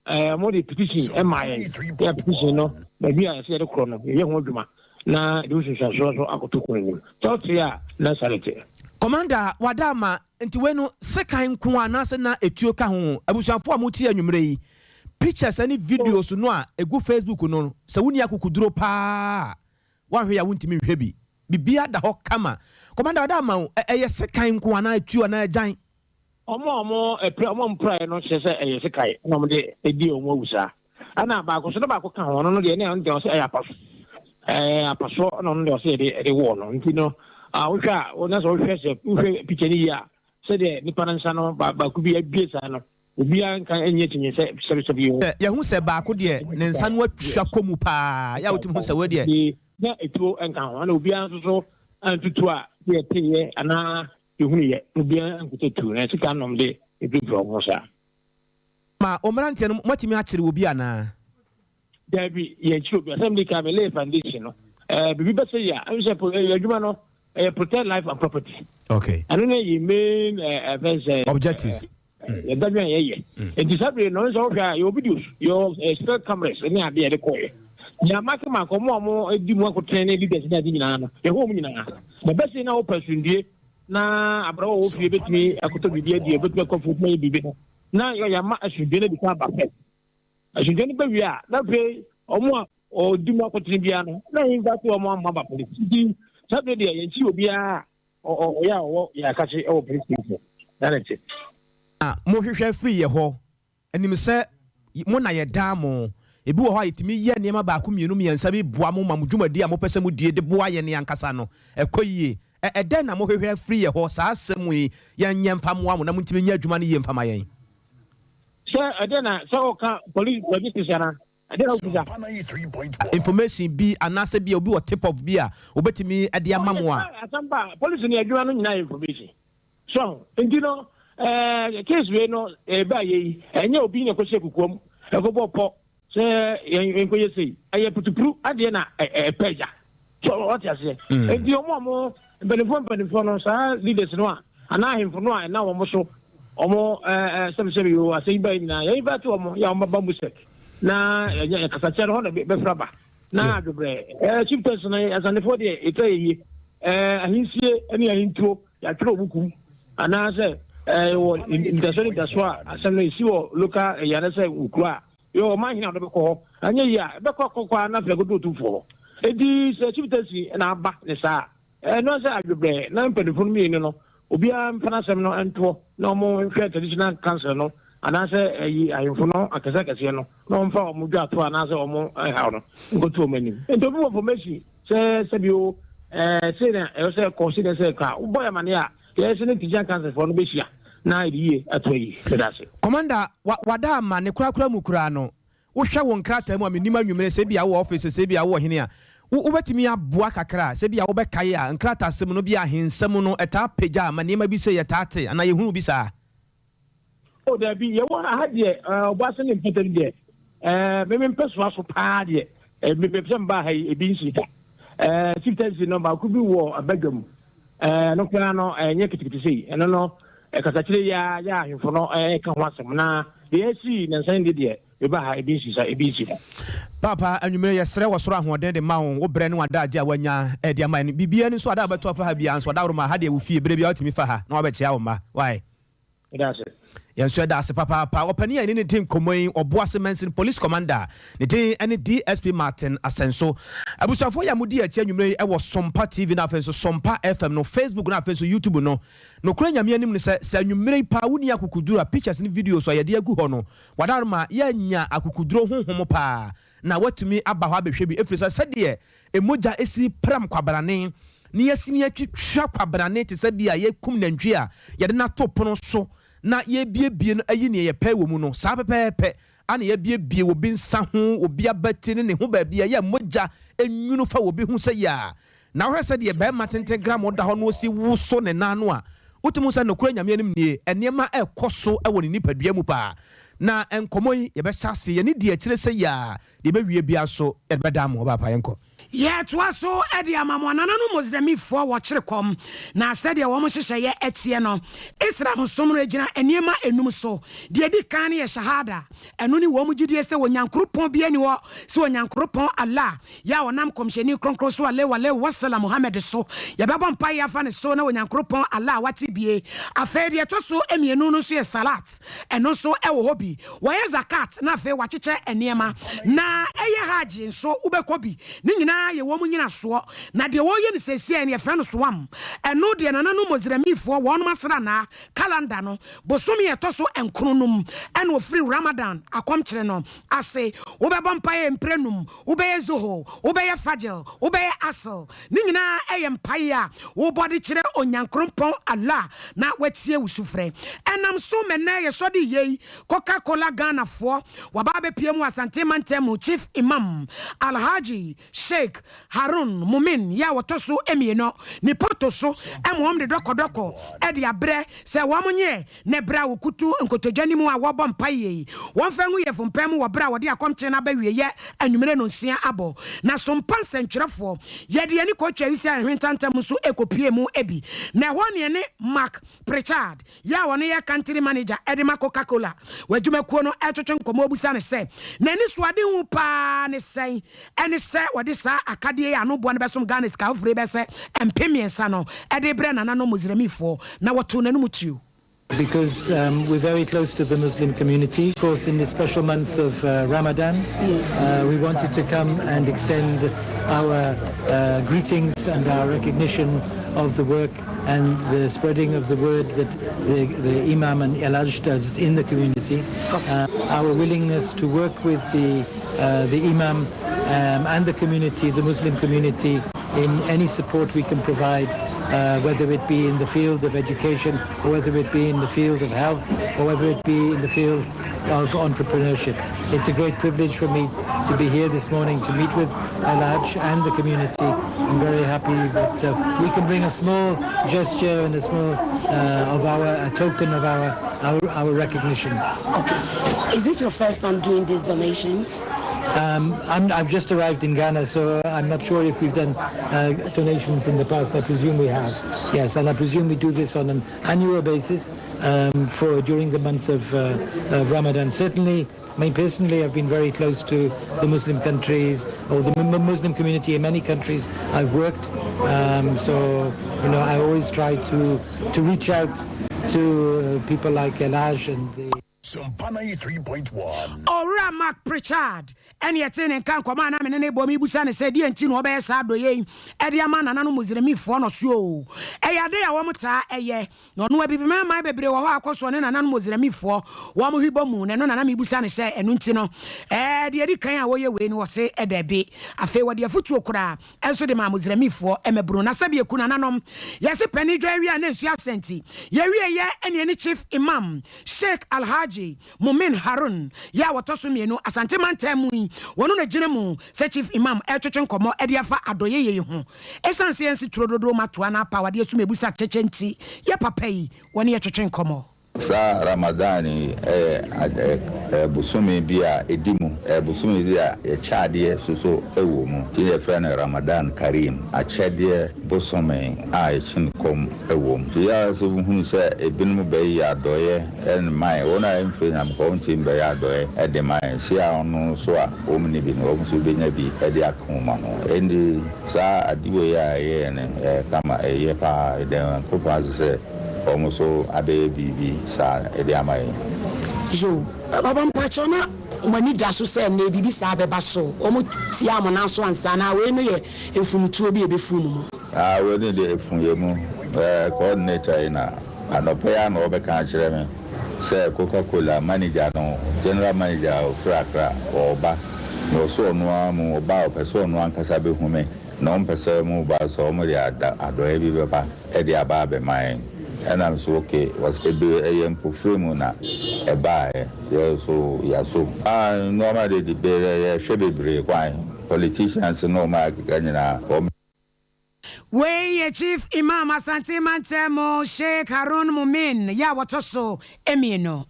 Ɛɛ, wɔde petition maa yɛn. Yɛ petition no, baabi a ɛsɛ yɛde korɔ no, yɛyɛ ho adwuma na yɛde ho nsunsuansoɔ nso akɔto kuro no anim. Sɛ wote a, na saa na ɛteɛ. Commander, wada ama, nti wei no sekan nko ara anaasɛ na etuo ka ho? Abusuafoɔ a motie anwummerɛ yi, pictures ne videos no a ɛgu Facebook no, sɛ wonni akokuduro paa a, woanhwɛ yie a wontumi nhwɛ bi. Biribiara da hɔ kama. Commander, wada ama o, ɛyɛ sekan nko anaa etuo anaa agyan? Wɔn a wɔpira wɔn a wɔpiraeɛ no kyerɛ sɛ ɛyɛ sekan na wɔde di wɔn awu saa. Ɛna baako nso na baako ka ho, ɔno no deɛ ne ɔno deɛ ɔsɛ ɛyɛ apaso. Ɛɛ apasoɔ na ɔno deɛ ɔsɛ yɛde ɛde wɔɔ no. Nti no a wohwɛ a na sɛ wohwɛ sɛ wohwɛ picture no yie a sɛdeɛ nipa no nsa no baako bi abue saa no obiara nka nyɛ akyinnye sɛ sɛbisɛbi yi ho. Yɛhu sɛ baako deɛ ne nsa no atwa kɔ mu paa, yɛ a wotumi hu sɛ wei deɛ. Na etuo nka ho, ɛna obiara nso so antutu a sɛ yɛteeɛ anaa Yɛhunuiɛ, obiara ankuta tuo, na sika nom de ɛpirapira wɔn ho saa. Ma wo mmeranteɛ no, moatumi akyere obi anaa? Daabi, yɛnkyere obi. Asɛm di kan, me lay foundation no, eh, biribi bɛsɛ yi a, ɛmu sɛ eh, adwuma no, ɛyɛ protect life and property. Okay. Ɛno ne yɛ main eh, ɛfɛn sɛ. Objective. Yɛdadwen a yɛyɛ. Nti saa bere no, ɔno sɛ wohwɛ a, yɛwɔ videos, yɛwɔ still cameras ne adeɛ yɛde kɔɔyɛ. Nea make make wɔn a wɔdi mu akotene ne leaders ne ade nyinaa no, yɛhɔ wɔn nyinaa. Na bɛsi na wopɛ asomdue na abrɛ wɔ fie bɛtumi akɔtɔ biribi adi, bɛtumi akɔ afuo ayɛ biribi no, na yɛama asomdue no adi kan aba first. Asomdue no ba wie a, na afei wɔn a wɔdi mu akotene biara no, na yɛn invite wɔn ama aba police. Nti saa bere deɛ yɛnkyi obiara ɔyɛ a ɔwɔ yɛn akakye wɔ police station na ne te. Na mohwehwɛ firi yɛ hɔ, nim sɛ mo na yɛdaa mo. Ebi wɔ hɔ a yɛtumi yɛ nneɛma baako mmienu mmiɛnsa bi boa mo ma mo dwumadi a mopɛ sɛ modie de boa yɛn ankasa no ɛkɔ yie. Ɛdɛn na mohwehwɛ afiri yɛ hɔ saa asɛm yi yɛnyɛ mfa mmoa mo na montumi nyɛ adwuma no yie mfa ma yɛn? Sɛ ɛdɛn na sɛ ɔka police logistics ana ɛdɛn na wobisa? Information bi anaasɛ bi a obi wɔ tip off bi a obetumi de ama mo a. Asɛmpa police ni adwuma no nyinaa yɛ information so nti no case wei no ɛba yɛ yi, ɛnyɛ obi na ɛkɔhyɛ kukuom ɛkɔbɔ pɔ sɛ yɛn nkɔyɛ sei. Ɛyɛ putupuru adeɛ na ɛpɛ agya so, ɔte aseɛ. Nti ɔmo a mo mpanimfoɔ no, saa leaders no a anaa ahemfo no a ɛna wɔn so ɔmo sɛbisɛbi yi o, asɛm ba yi nyinaa yɛn invite wɔn yɛ a wɔn bɛba musec na yɛ kasakyɛ no hɔ na bɛfra ba na adwobrɛ chieftains no. Asantefoɔ deɛ, ɛtwa yɛ yie ahensie ne ahentuo yɛatwerɛ ɔmo kum anaasɛ wɔ ntasoɔ ne ntasoɔ a asɛm no ɛsi wɔ local ɛyɛ anasɛ wɔ a yɛ ɔman hene a ɔde bɛkɔ hɔ anyɛ yie a ɛbɛkɔ akɔkɔ a na afei akɔdu otumfoɔ hɔ. Enti sɛ chieftaincy na aba ne saa, ɛno sɛ adwobrɛ na mpanimfoɔ no mmienu no obiara mfa n'asɛm no ntoɔ na ɔmo nhwɛ traditional council no anaasɛ ɛyi ahemfo no akɛseɛ akɛseɛ no na ɔmfa ɔmo dwa ato anaasɛ ɔmo ɛhaw no nkɔto ɔmo anim. Nti obi wɔ information sɛ sɛbio sei na ɛwɔ sɛ kɔ sei na ɛsɛ kɔ a, wobɔ yɛ amane a yɛsɛ ne traditional council foɔ no bɛhyia na yɛde yie ato ayi. Meda ase. Commander, wada ama ne korakora mu koraa no, wohwɛ wo nkrataa mu a menim anwummerɛ sɛ bia wowɔ office, sɛ bia wowɔ hene a wobɛtumi aboa kakra, sɛ bia wobɛkae a nkratasɛm no bi ahensɛm no ɛtaa pagya ama nneɛma bi sɛ yɛtaa te anaa yɛhunu bi saa. O dabi, yɛwɔ ha deɛ, ɔbɔ ase ne mpɔtam deɛ, meme mpɛ soa so paa deɛ, mepɛ sɛ mbaa ha yi ebi nsi da. Chieftaincy no baako bi wɔ abadwa mu, no koraa no ɛnyɛ kitikiti sei. Ɛno no kasakyerɛ yi a yɛ ahemfo no ɛka ho asɛm na deɛ ɛsi nansan de deɛ meba ha ebi nsi sa, ebi nsi da. Papa, anwummerɛ yɛsrɛ wɔ soro ahoɔden de ma wo, wo brɛ ne wadaagye a woanya ɛde ama no biribia no nso ada a wobɛto afa ha biara nso ɔdaworo ma ha deɛ wo fie berɛ biara wotumi fa ha na wabɛkyea wo mma wae. Meda ase. Yɛn nso yɛda ase papaapa. Ɔpanin a yɛne ne di nkɔmmɔ yi, Ɔboase Mansin Police Commander, ne din ne DSP Martin Asɛnso. Abusuafoɔ yi a modi akyi anwummerɛ yi wɔ Sompa TV no, afei nso Sompa FM no, Facebook no, afei nso YouTube no, nokorɛ Nyame anim no sɛ anwummerɛ yi paa wonni akokoduro a, pictures ne videos a yɛde agu hɔ no, wadaro ma yɛanya akokoduro honhom paa na watumi aba hɔ abɛhwɛ bi, ɛfiri sɛ sɛdeɛ emogya esi pram kwabrane ne yɛsini atwitwa kwabrane te sɛ bi a yɛkum nantwi a yɛde no ato pono so na yɛbiebie no ayi nea yɛpɛ wɔ mu no, saa pɛpɛɛpɛ ana yɛbiebie obi nsa ho, obi abati ne ne ho baabi a yɛ mogya enwunu fa obi ho sɛ yɛ a na wohwɛ sɛ deɛ bɛrima tenten gram da hɔ no osi woso ne nan no a, wotumi sɛ nokorɛ Nyame anim nie, nneɛma ɛkɔ so wɔ ne nipadua mu paa. Na nkɔmmɔ yi yɛbɛhyɛ ase yɛne di akyire sɛ yɛ a deɛ ɛbɛwie bia so yɛde bɛda mo ɔbaapa. Yɛnkɔ. Yɛtoa so de ama mo anananom Muslimfoɔ wɔkyere kɔm na sɛdeɛ wɔn hyehyɛeɛ ɛteɛ no, Islam som no gyina nneɛma enum so. Deɛ di kan no yɛ shahada, ɛno ne wɔn gyidie sɛ Onyankoropɔn bi ani hɔ sɛ Onyankoropɔn Allah yɛ a ɔnam kɔmhyɛni kronkron so alaihi wa wasallam Muhammad so, yɛbɛbɔ mpaeɛ afa ne so na Onyankoropɔn Allah wate bie. Afei deɛ ɛtɔ so mmienu no nso yɛ salat, ɛno nso ɛwɔ hɔ bi. Wɔyɛ zakat na afei wakyekyɛ nneɛma na ɛyɛ hajj nso wobɛkɔ bi. Ne nyinaa yɛ wɔn nyinasoɔ. Na deɛ wɔyɛ no seesie no yɛfrɛ no soam. Ɛno deɛ nananom Mosremifoɔ wɔnom asranaa calendar no bosome ɛtɔ so 9 nom ɛna ofiri Ramadan akɔmkyerɛ no ase. Wobɛbɔ mpaeɛ mprɛnum, wobɛyɛ zoho, wobɛyɛ fajr, wobɛyɛ asr. Ne nyinaa ɛyɛ mpaeɛ a wobɔ de kyerɛ Onyankorompɔn Allah na watie wo sufrɛ. Ɛnam so mɛnɛ yɛsɔde yei Coca-Cola Ghanafoɔ waba abɛpie mu Asante mantam mu. Chief Imam Alhaji Sheikh Harun Mumin yɛ a wɔtɔ so mmienu ne poto so ɛma wɔn de dɔkɔdɔkɔ ɛde abrɛ sɛ wɔn nyɛ ne berɛ a wɔkutu nkotodwa no mu a wɔbɔ mpaeɛ yi, wɔmfa ngu yɛfompɛn mu wɔ berɛ a wɔde akɔmkyene no aba wieɛ anwummerɛ no 6 abɔ. Na sompa nsɛntwerɛfoɔ yɛde ani kɔtwa wisi a ɛhwentantam nso ɛkɔpie mu bi na ɛhɔ ne ɛne Mark Pritchard yɛ a ɔno yɛ country manager ɛde ma Coca-Cola w'adwumakuo no ɛtwetwe nkɔmmɔ, obusa ne sɛ n'ani so ade hu paa ne sɛn ɛne sɛ wɔde saa akadeɛ yi ano boɔ no bɛsom Ghana sika foforɔ yi bɛsɛ 3000 no ɛde brɛ nananom Muslimfoɔ na wɔto n'anum tiriw. Because we're very close to the Muslim community. Of course, in this special month of Ramadan, we wanted to come and extend our greetings and our recognition of the work and the spreading of the word that the Imam and El does in the community. Our willingness to work with the Imam and the community, the Muslim community, in any support we can provide. whether it be in the field of education or whether it be in the field of health or whether it be in the field of entrepreneurship. It's a great privilege for me to be here this morning to meet with Elhadj and the community. I'm very happy that we can bring a small gesture and a small of our a token of our, our, our recognition. Okay. Is it your first time doing these donations? I have just arrived in Ghana, so I'm not sure if we've done donations in the past. I presume we have. Yes, and I presume we do this on an annual basis for during the month of Ramadan. Certainly, I mean, personally, I've been very close to the Muslim countries or the Muslim community in many countries I've worked. So I always try to reach out to people like Elhadj and the Sompa 93.1. Owura Mark Pritchard ɛne ɛte ne nka nkɔmɔ a na mene ne bɔ mebusa ne sɛ deɛ nti na ɔbɛyɛ saa adɔyɛ yi ɛde ama nananom Muslimfoɔ no so o. Ɛyɛ ade a wɔn taa ɛyɛ na ɔno abibiman bebree wɔ hɔ akɔ soɔ ne nananom Muslimfoɔ wɔn hwibɔ mu na ɛno nana mebusa ne sɛ ɛno nti no deɛ di kan a wɔyɛ wei no, wɔse ɛdɛbi. Afei wɔde afotuo koraa ɛnso de ma Muslimfoɔ ɛmɛburu na sɛbi eku nananom yɛse panin dwa awie a na nsuo asɛnti yɛwie yɛ. Ɛne ɛne Chief Imam Sheikh Alhaji Mumin Harun yɛ a wɔtɔ so mmienu Asante mantam mu yi, wɔno na gyina mu sɛ Chief Imam ɛtwetwe nkɔmmɔ ɛde afa adɔyɛyɛ yi ho. Ɛsiane sɛ yɛnsi turo dodoɔ ma toa no apa wadeɛ so mebusa kyɛkyɛ nti yɛ papa yi wɔne yɛtwetwe nkɔmmɔ. Saa Ramadan yi ɛyɛ bosome bi a ɛdi mu, ɛyɛ bosome bi a yɛkyɛ adeɛ soso ɛwɔ mu, nti yɛfrɛ no Ramadan Karim, akyɛdeɛ bosome a yɛkyi kɔm ɛwɔ mu. Nti yɛ sɛ wohunu sɛ ebinom bɛyɛ adɔeɛ ɛne ma yɛ, wɔn a ɛmfiri Nyame kɔ wɔn ntumi bɛyɛ adɔeɛ ɛde ma yɛ si a ɔno nso a wɔn ni bi no, wɔn nso bɛnya bi ɛde aka wɔn ano. Ɛnti saa ade wei a ɛyɛ no, ɛyɛ kama, ɛyɛ paa. Ɛdɛn Nyankopɔn ase sɛ wɔn nso abɛyɛ biribi saa ɛde ama yɛn. Yo, baba, mpakyɛw, na mo ani da so sɛ nnɛ biribi saa bɛba so, wɔn tia mo nan so ansa na wei no yɛ mfumutuo bi a ɛbɛfu mu mu? Ah, wei ne deɛ efu yɛ mu. Coordinator yi na anɔpɛ yi a na ɔbɛka akyerɛ me sɛ Coca Cola manager no, general manager a ofiri Accra, ɔɔba na ɔsɛ ɔno ara mu ɔba a ɔpɛ sɛ ɔno ankasa bɛhu me na ɔmpɛ sɛ mu ba sɛ ɔmo de adɔeɛ bi bɛba ɛde aba abɛma yɛn. Ɛnam so okay, wɔs ebe ɛyɛ mpofiri mu na ɛbaeɛ, yɛ so yɛasom. Ah, nneɛma de bɛ yɛhwɛ bebree kwan, politicians no ɔmo akeka nyinaa wɔn. Wei yɛ Chief Imam Asante mantam, Sheikh Harun Mumin yɛ a wɔtɔ so mmienu.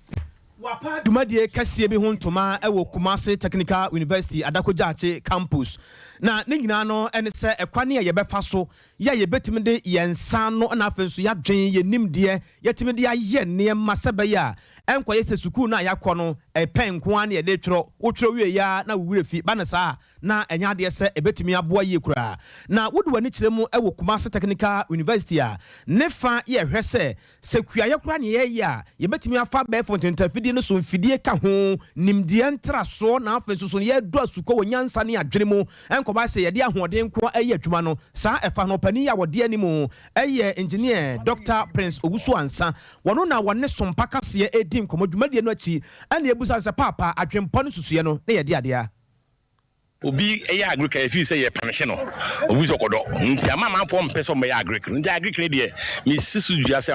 Wapa dwumadie kɛseɛ bi ho ntoma wɔ Kumase Technical University Adako Jachie Campus, na ne nyinaa no ne sɛ ɛkwan a yɛbɛfa so yɛ a yɛbɛtumi de yɛn nsa no na afei nso yɛadwen yɛn nimdeɛ yɛtumi de ayɛ nneɛma sɛ bɛyɛ a ɛnkɔyɛ sɛ sukuu no a yɛakɔ no ɛpɛn nko ara ne yɛde twerɛ, wotwerɛ wie ya na wo werɛ fi ba ne saa na ɛnyɛ adeɛ sɛ ɛbɛtumi aboa yie koraa. Na wode w'ani kyerɛ mu wɔ Kumase Technical University a ne fa yɛhwɛ sɛ kuayɛ koraa ne yɛyɛ a yɛbɛtumi afa bɛɛfo ntentafidie no so mfidie ka ho nimdeɛ ntrasoɔ na afei nso so yɛdɔ asukɔ wɔ nyansa ne adwene mu, ɛnkɔba sɛ yɛde ahoɔden nko ɛyɛ adwuma no. Saa ɛfa no ɔpanin a wɔde anim ɛyɛ Engineer Dr Prince Owusu Ansa, wɔno na wɔne Sompa kaseɛ ɛdi nkɔmmɔ dwumadie no akyi, ɛne ebusa sɛ paapa adwempɔ no susuɛ no ne yɛde adeɛ. Obi ɛyɛ agric a yɛfii sɛ yɛ punish no, obi sɛ ɔkɔdɔ nti ama amanfoɔ mpɛ sɛ ɔmbɛyɛ agric no. Nti agric no deɛ, mesi so dua sɛ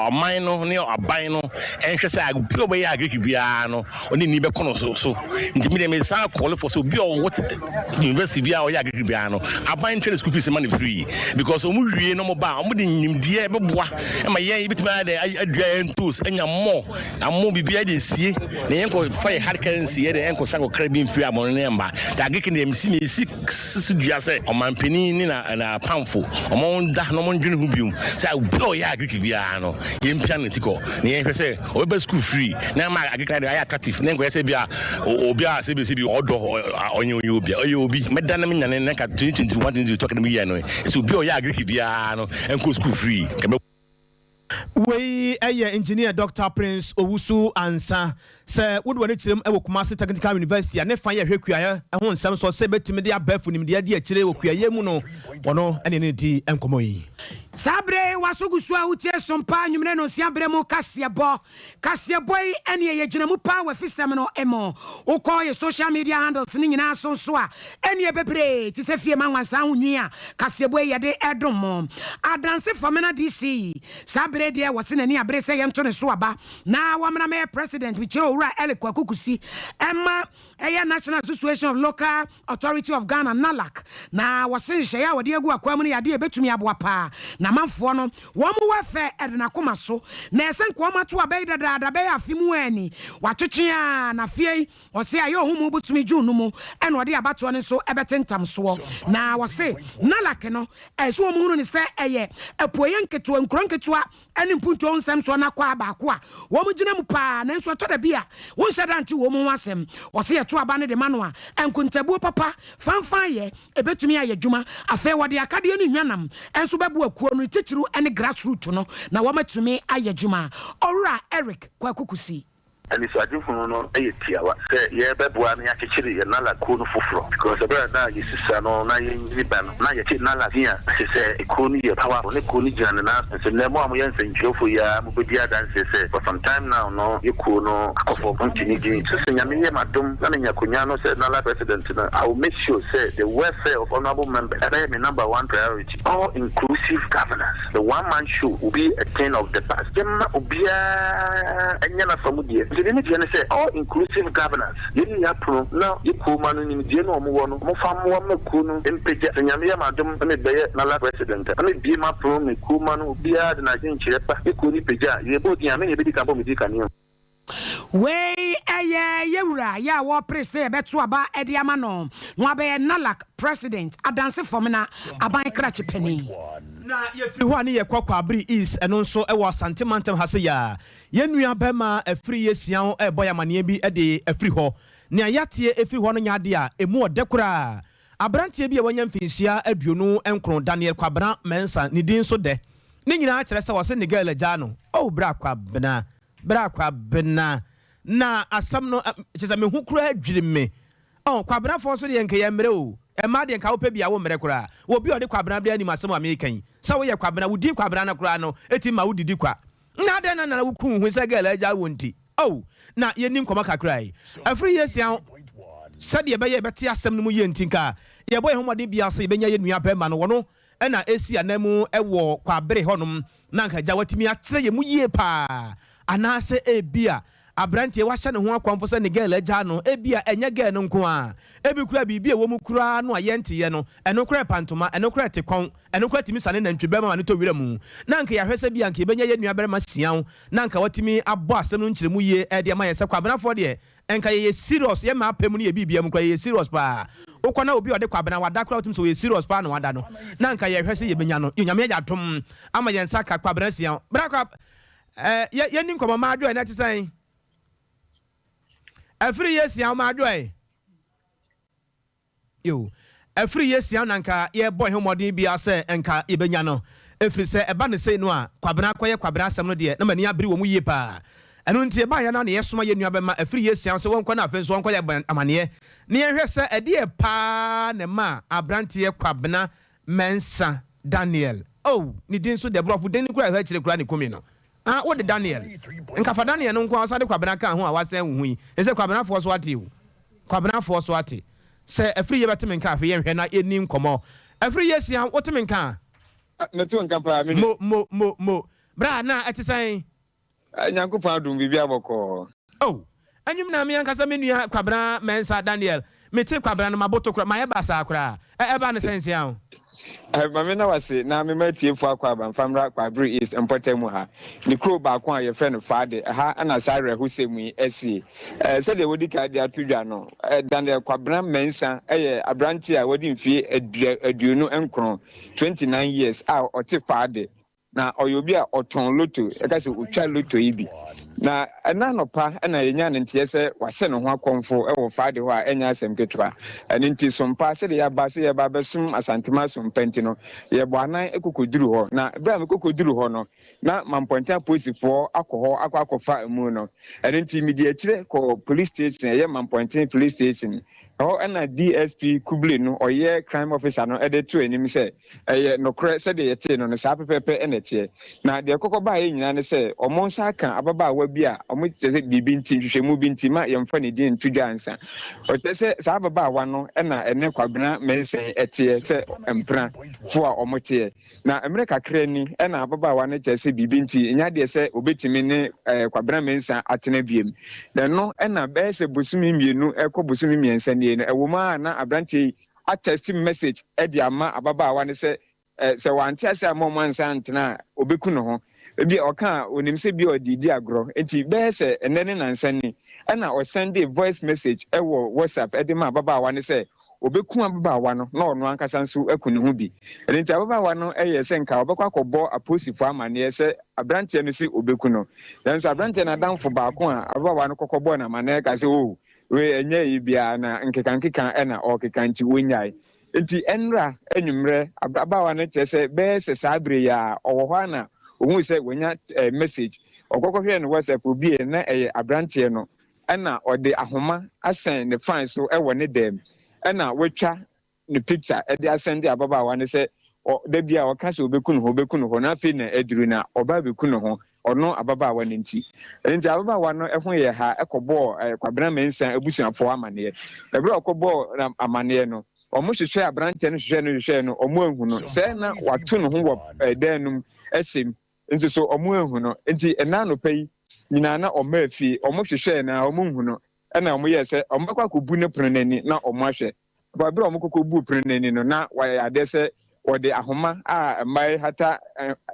ɔman no ne aban no ɛnhwɛ sɛ obi a ɔbɛyɛ agric biara no, ɔne ni bɛkɔ no so. Nti medeɛ mesan call for sɛ obi a ɔwɔ university biara a ɔyɛ agric biara no, aban ntwɛ ne school fees ma no free, because ɔmo wie na ɔmo ba a, ɔmo de nimdeɛ bɛboa ɛma yɛn yɛbɛtumi ayɛ dɛ adua yɛn ntos anya mmɔ ammo biribiara de esie na yɛn kɔ fa yɛ hard currency yɛ de ɛnkɔ sa kɔkra bi mfiri abɔno ne mba. Nti agric deɛ, mesi sisi dua sɛ ɔmanpanin ne na apamfo ɔmo da na ɔmo ndwene ho biom sɛ obi a ɔyɛ agric biara no, yɛmpia no ti kɔ na yɛnhwɛ sɛ ɔbɛba school free na ama agric na ayɛ attractive na nkɔyɛ sɛ bi a obi a sɛbi ɔdɔ ɔnyɛ obi a ɔyɛ obi mɛda na menya ne na ka 2021 2022 academic year no sɛ obi a ɔyɛ agric biara no ɛnkɔ school free kɛbɛ. Wei ɛyɛ Engineer Dr Prince Owusu Ansa. Sɛ wode w'ani kyerɛ mu ɛwɔ Kumase Technical University a ne fa yɛ hwɛ kuayɛ ho nsɛm so sɛ bɛtumi de abɛɛfo nimdeɛ de akyire wɔ kuayɛ mu no, wɔno ɛne ne di nkɔmmɔ yi. Saa berɛ yi w'aso gu so a wotie Sompa anwummerɛ nonsia berɛ mu kaseɛbɔ. Kaseɛbɔ yi ɛneɛ yɛgyina mu paa wɔ afisɛm no mu. Wokɔ yɛ social media handles no nyinaa so nso a ɛneɛ bebree te sɛ fie ma nwansaa ho nwi a kaseɛbɔ yi yɛde ɛdom mo. Adanse Famena DC saa berɛ yi deɛ wɔse n'ani abere sɛ yɛnto ne so aba na wɔmmra mɛyɛ President mekyerɛ Owura Eric Kwaku Kusi ɛma ɛyɛ National Association of Local Authority of Ghana, NALAC, na wɔse nhyehyɛeɛ a wɔde agu akwan mu no yɛ adeɛ a ɛbɛtumi aboa paa na amanfoɔ no wɔn welfare ɛde n'akoma so na ɛsɛ nka wɔn ato aba yi dadaada bɛyɛ afe mu ara ni wɔatwetwe ara na afei yi wɔse ayɛ ɔho mu bosome June no mu ɛna wɔde abatoɔ no nso ɛbɛtentam soɔ na wɔse NALAC no ɛsɛ wɔn hunu no sɛ ɛyɛ apueɛ nketewa nkuro nketewa ne mpuntuo ho nsɛm soɔ no akwaa baako a wɔgyina mu paa, nanso ɛtɔ da bi a wonhyɛ da nte wɔn ho asɛm. Wɔse yɛto aba no de ma no a, nkontabuo papa, fanfanyɛ, ɛbɛtumi ayɛ adwuma. Afei wɔde akadeɛ ne nnwanam nso bɛboa kuo no, ne titiriw ne grassroot no, na wɔatumi ayɛ adwuma. Owura Eric Kwaku Kusi. Anisoadehunu no yɛ tiawa sɛ yɛbɛboa na yɛakyekyere yɛn Nala kuo no foforɔ because ɛberɛ a na yɛsusua no na yɛnyini ba no na yɛte Nala din a na kyerɛ sɛ kuo no yɛ powerful ne kuo no gyina ne nan so. Nso nnɛ mo a moyɛ nsɛntwerɛfoɔ yi ara mobɛdi adanseɛ sɛ for some time now no yɛ kuo no akɔ fam nti ne din so sɛ Nyame yɛ m'adom na menya akonya no sɛ Nala president no I will make sure sɛ the welfare of honourable members ɛbɛyɛ me number one priority. All inclusive governance, the one man show will be a thing of the past. Yɛmma obiara nyɛ n'afa mu deɛ. Nti me me deɛ ne sɛ all inclusive governance, yɛnni apono na yɛ kuo mma no nimdeɛ no a wɔwɔ no wɔmfa mmoa mma kuo no mpagya. Sɛ Nyame yɛ m'adom na mebɛyɛ Nala president a, na mebue m'apono me kuo mma no obiara de n'adwenkyerɛ ba ne kuo no pagya a, yɛbɔ din a me na yɛbɛdi kan bɔ me din kanea mu. Wei yɛ yɛwura yɛ a wɔpere sɛ yɛbɛto aba de ama no na wabɛyɛ NALAC President, Adanse Fɔmena Aban Krakye Panin. Na yɛfiri hɔ a ne yɛkɔ Kwaabere East, ɛno nso wɔ Asante mantam ha sei a. Yɛn nua barima Afriyie Siaw rebɔ yɛn amaneɛ bi de afiri hɔ. Nea yɛateɛ afiri hɔ no nyɛ adeɛ a ɛmu ɔdɛ koraa. Aberanteɛ bi a wanya mfinhyia 29, Daniel Kwabena Mensah, ne din nso dɛ. Ne nyinaa kyerɛ sɛ ɔse ne girl agyaa no. Oh bra Kwabena, Bra Kwabena, na asɛm no kyerɛ sɛ me ho koraa dwiri me. Oh, Kwabenafoɔ nso deɛ nka yɛmmrɛ o. Mmaa deɛ nka wopɛ bi a wommrɛ koraa. Obi a ɔde Kwabena biara nim asɛm a mereka yi. Sɛ woyɛ Kwabena, wo din Kwabena no koraa no tumi ma wodidi kwa. Na adɛn na na woku wo ho sɛ girl agyae wo nti? Oh, na yɛnni nkɔmmɔ kakra yi. Afiri yɛasia ho sɛdeɛ ɛbɛyɛ yɛbɛte asɛm no mu yie nti nka yɛbɔ yɛn ho mmɔden biara sɛ yɛbɛnya yɛn nua barima no. Ɔno na ɛsi ananmu wɔ Kwabere hɔnom na anka agya watumi akyerɛ yɛn mu yie paa anaasɛ ebia aberanteɛ wahyɛ ne ho akɔmfo sɛ ne girl agyaa no, ebia ɛnyɛ girl no nko ara, ebi koraa biribi a ɛwɔ mu koraa no a yɛnteeɛ no, ɛno koraa ɛpa ntoma, ɛno koraa ɛte kɔn, ɛno koraa tumi sane nantwi bɛrima ma no tɔ wira mu. Na anka yɛahwɛ sɛ ebia anka yɛbɛnya yɛn nuabarima Siaw na anka watumi abɔ asɛm no nkyerɛmu yie de ama yɛn sɛ Kwabenafoɔ deɛ Nka yɛyɛ serious yɛ maa pɛ mu ne yɛ biribia mu koraa yɛyɛ serious paa wokɔ na obi a ɔde kwabena wada koraa wotumi sɛ ɔyɛ serious paa na wada no na nka yɛhwɛ sɛ yɛbɛnya no yo Nyame ayɛ adom ama yɛn nsa ka kwabena asia bra kwa eh, yɛ yɛni nkɔmɔ maa adwoɛ na ɛte sɛn afiri yɛ sia maa adwoɛ. Yiw, afiri yɛ sia na anka yɛrebɔ yɛn ho mmɔden biara sɛ anka yebenya no, ɛfiri sɛ ɛba no sei no a, Kwabena akɔyɛ Kwabena asɛm no deɛ, na m'ani abere wɔ mu yie paa. Ɛno nti ɛbaeɛ no ara na yɛsoma yɛn nuabɛma afiri yɛ sia sɛ wɔnkɔ na afei nso wɔnkɔyɛ amanneɛ na yɛnhwɛ sɛ ɛdeɛ paa na ɛmaa aberanteɛ Kwabena Mensah Daniel, oh, ne din nso deɛ, borɔfo din no koraa ɛhɔ akyire koraa na ɛkumi no. Ah, wode Daniel. Nka fa Daniel no nko ara san de Kwabena ka ho a wasɛn wo ho yi. Ɛsɛ Kwabenafoɔ so ate o. Kwabenafoɔ so ate. Sɛ afiri yɛ bɛte me nka afei yɛnhwɛ na yɛnni nkɔmmɔ. Afiri yɛ sia, wote me nka a? Mete wo nka paa, me nua. Mo, mo, mo, mo. Bra, na ɛte sɛn? Nyankopɔn adom, biribiara bɔkɔɔ. Oh, anwum na me ankasa me nua Kwabena Mensah Daniel, mete Kwabena no maboto koraa, mayɛ basaa koraa. Ɛ, ɛbaa no sɛn sia o? Ɛ, ma me na wase na mema atiefo akɔ aba mfa mmra Kwaabere East mpɔtam mu ha, ne kurow baako a wɔfrɛ no Faade. Ɛha na saa awerɛhosɛm yi asie. Ɛ, sɛdeɛ wɔdi kan de ato dwa no, ɛ, Daniel Kwabena Mensah yɛ aberante a wadi mfeɛ 29, 29 years, a ɔte Faade. Na ɔyɛ obi a ɔtɔn loto, yɛka sɛ ɔtwa loto yi bi. Na ɛnnɛ anɔpa na yɛnyaa no nteɛ sɛ wahyɛ ne ho akɔmfo wɔ Faade hɔ a ɛnyɛ asɛm ketewa. Ɛno nti Sompa, sɛdeɛ yɛaba sɛ yɛreba abɛsom Asantema Sompa nti no, yɛbɔɔ anan kɔkɔduruu hɔ. Na berɛ a mekɔkɔduruu hɔ no, na Mampɔnten apolisifoɔ akɔ hɔ akɔ akɔfa amu no. Ɛno nti medii akyire kɔɔ police station, ɛyɛ Mampɔnten police station. Ɛhɔ na DSP Kubli no, ɔyɛ crime officer no de too anim sɛ ɛyɛ nokorɛ sɛdeɛ yɛtee no no, saa pɛpɛɛpɛ na ɛteɛ. Na deɛ ɛkɔkɔ baeɛ nyinaa ne sɛ wɔn nsa aka ababaawa bi a wɔkyerɛ sɛ biribi nti, nhwehwɛmu bi nti, ma yɛmfa ne din nto dwa ansa. Ɔkyerɛ sɛ saa ababaawa no na ɛne Kwabena Mensah teɛ sɛ mpenafoɔ a wɔteɛ. Na mmerɛ kakra ni na ababaawa no kyerɛ sɛ biribi nti ɛnyɛ adeɛ sɛ ɔbɛtumi ne Kwabena Mensah atena biom. Na ɛno na bɛyɛ sɛ bosome mmienu rekɔ bosome mmiɛnsa nie no, ɛwɔ mu ara na aberanteɛ yi atɛsti message de ama ababaawa no sɛ sɛ wante aseɛ amma wɔn ansan antena a ɔbɛku ne ho. Ebia ɔka a ɔnim sɛ ebia ɔde redi agorɔ. Nti bɛyɛ sɛ ɛnnɛ ne nansa ni na ɔsɛndee voice message wɔ WhatsApp de maa ababaawa no sɛ Obeku ababaawa no na ɔno ankasa nso aku ne ho bi. Ɛno nti ababaawa no yɛɛ sɛ nka ɔbɛkɔ akɔbɔ apolisifo amanneɛ sɛ aberanteɛ no se obeku no. Nanso aberanteɛ no adamfo baako a ababaawa no kɔkɔbɔɔ no amanneɛ kaa sɛ, Oh, wei ɛnyɛ ayi biara, na nkekankeka na ɔrekeka nti wonnyae. Enti ɛnnora anwummerɛ, ababaawa no kyerɛ sɛ bɛyɛ sɛ saa bere yi ara, ɔwɔ hɔ ara na ohuu sɛ wanya message. Ɔkɔkɔhwɛɛ ne WhatsApp, obiee, na ɛyɛ aberanteɛ no. Ɛna ɔde ahoma asɛn ne fan so wɔ ne dɛm ɛna watwa ne picture de asɛnde ababaawa no sɛ ɔ da bi a ɔka sɛ ɔbɛku ne ho ɔbɛku ne ho na afei na aduru na ɔba abɛku ne ho ɔno ababaawa no nti. Ɛno nti ababaawa no ho yɛ ha kɔbɔɔ Kwabena Mensah abusuafoɔ amaneɛ. Ɛberɛ a ɔkɔbɔɔ amaneɛ no wɔn hwehwɛɛ aberanteɛ no hwehwɛɛ no hwehwɛɛ no wɔn anhu no sɛ na wato ne ho wɔ dan no mu hyɛ mu. Nso so wɔanhu no? Enti ɛnnɛ anɔpa yi nyinaa na ɔmmaa fie. Wɔhwehwɛɛ no ara, wɔnhu no. Ɛnna wɔyɛɛ sɛ wɔbɛkɔ akɔbu ne pono no ani na wɔahwɛ. Bere a wɔkɔkɔbuu pono no ani no, na wɔayɛ adeɛ sɛ wɔde ahoma a mmaa hata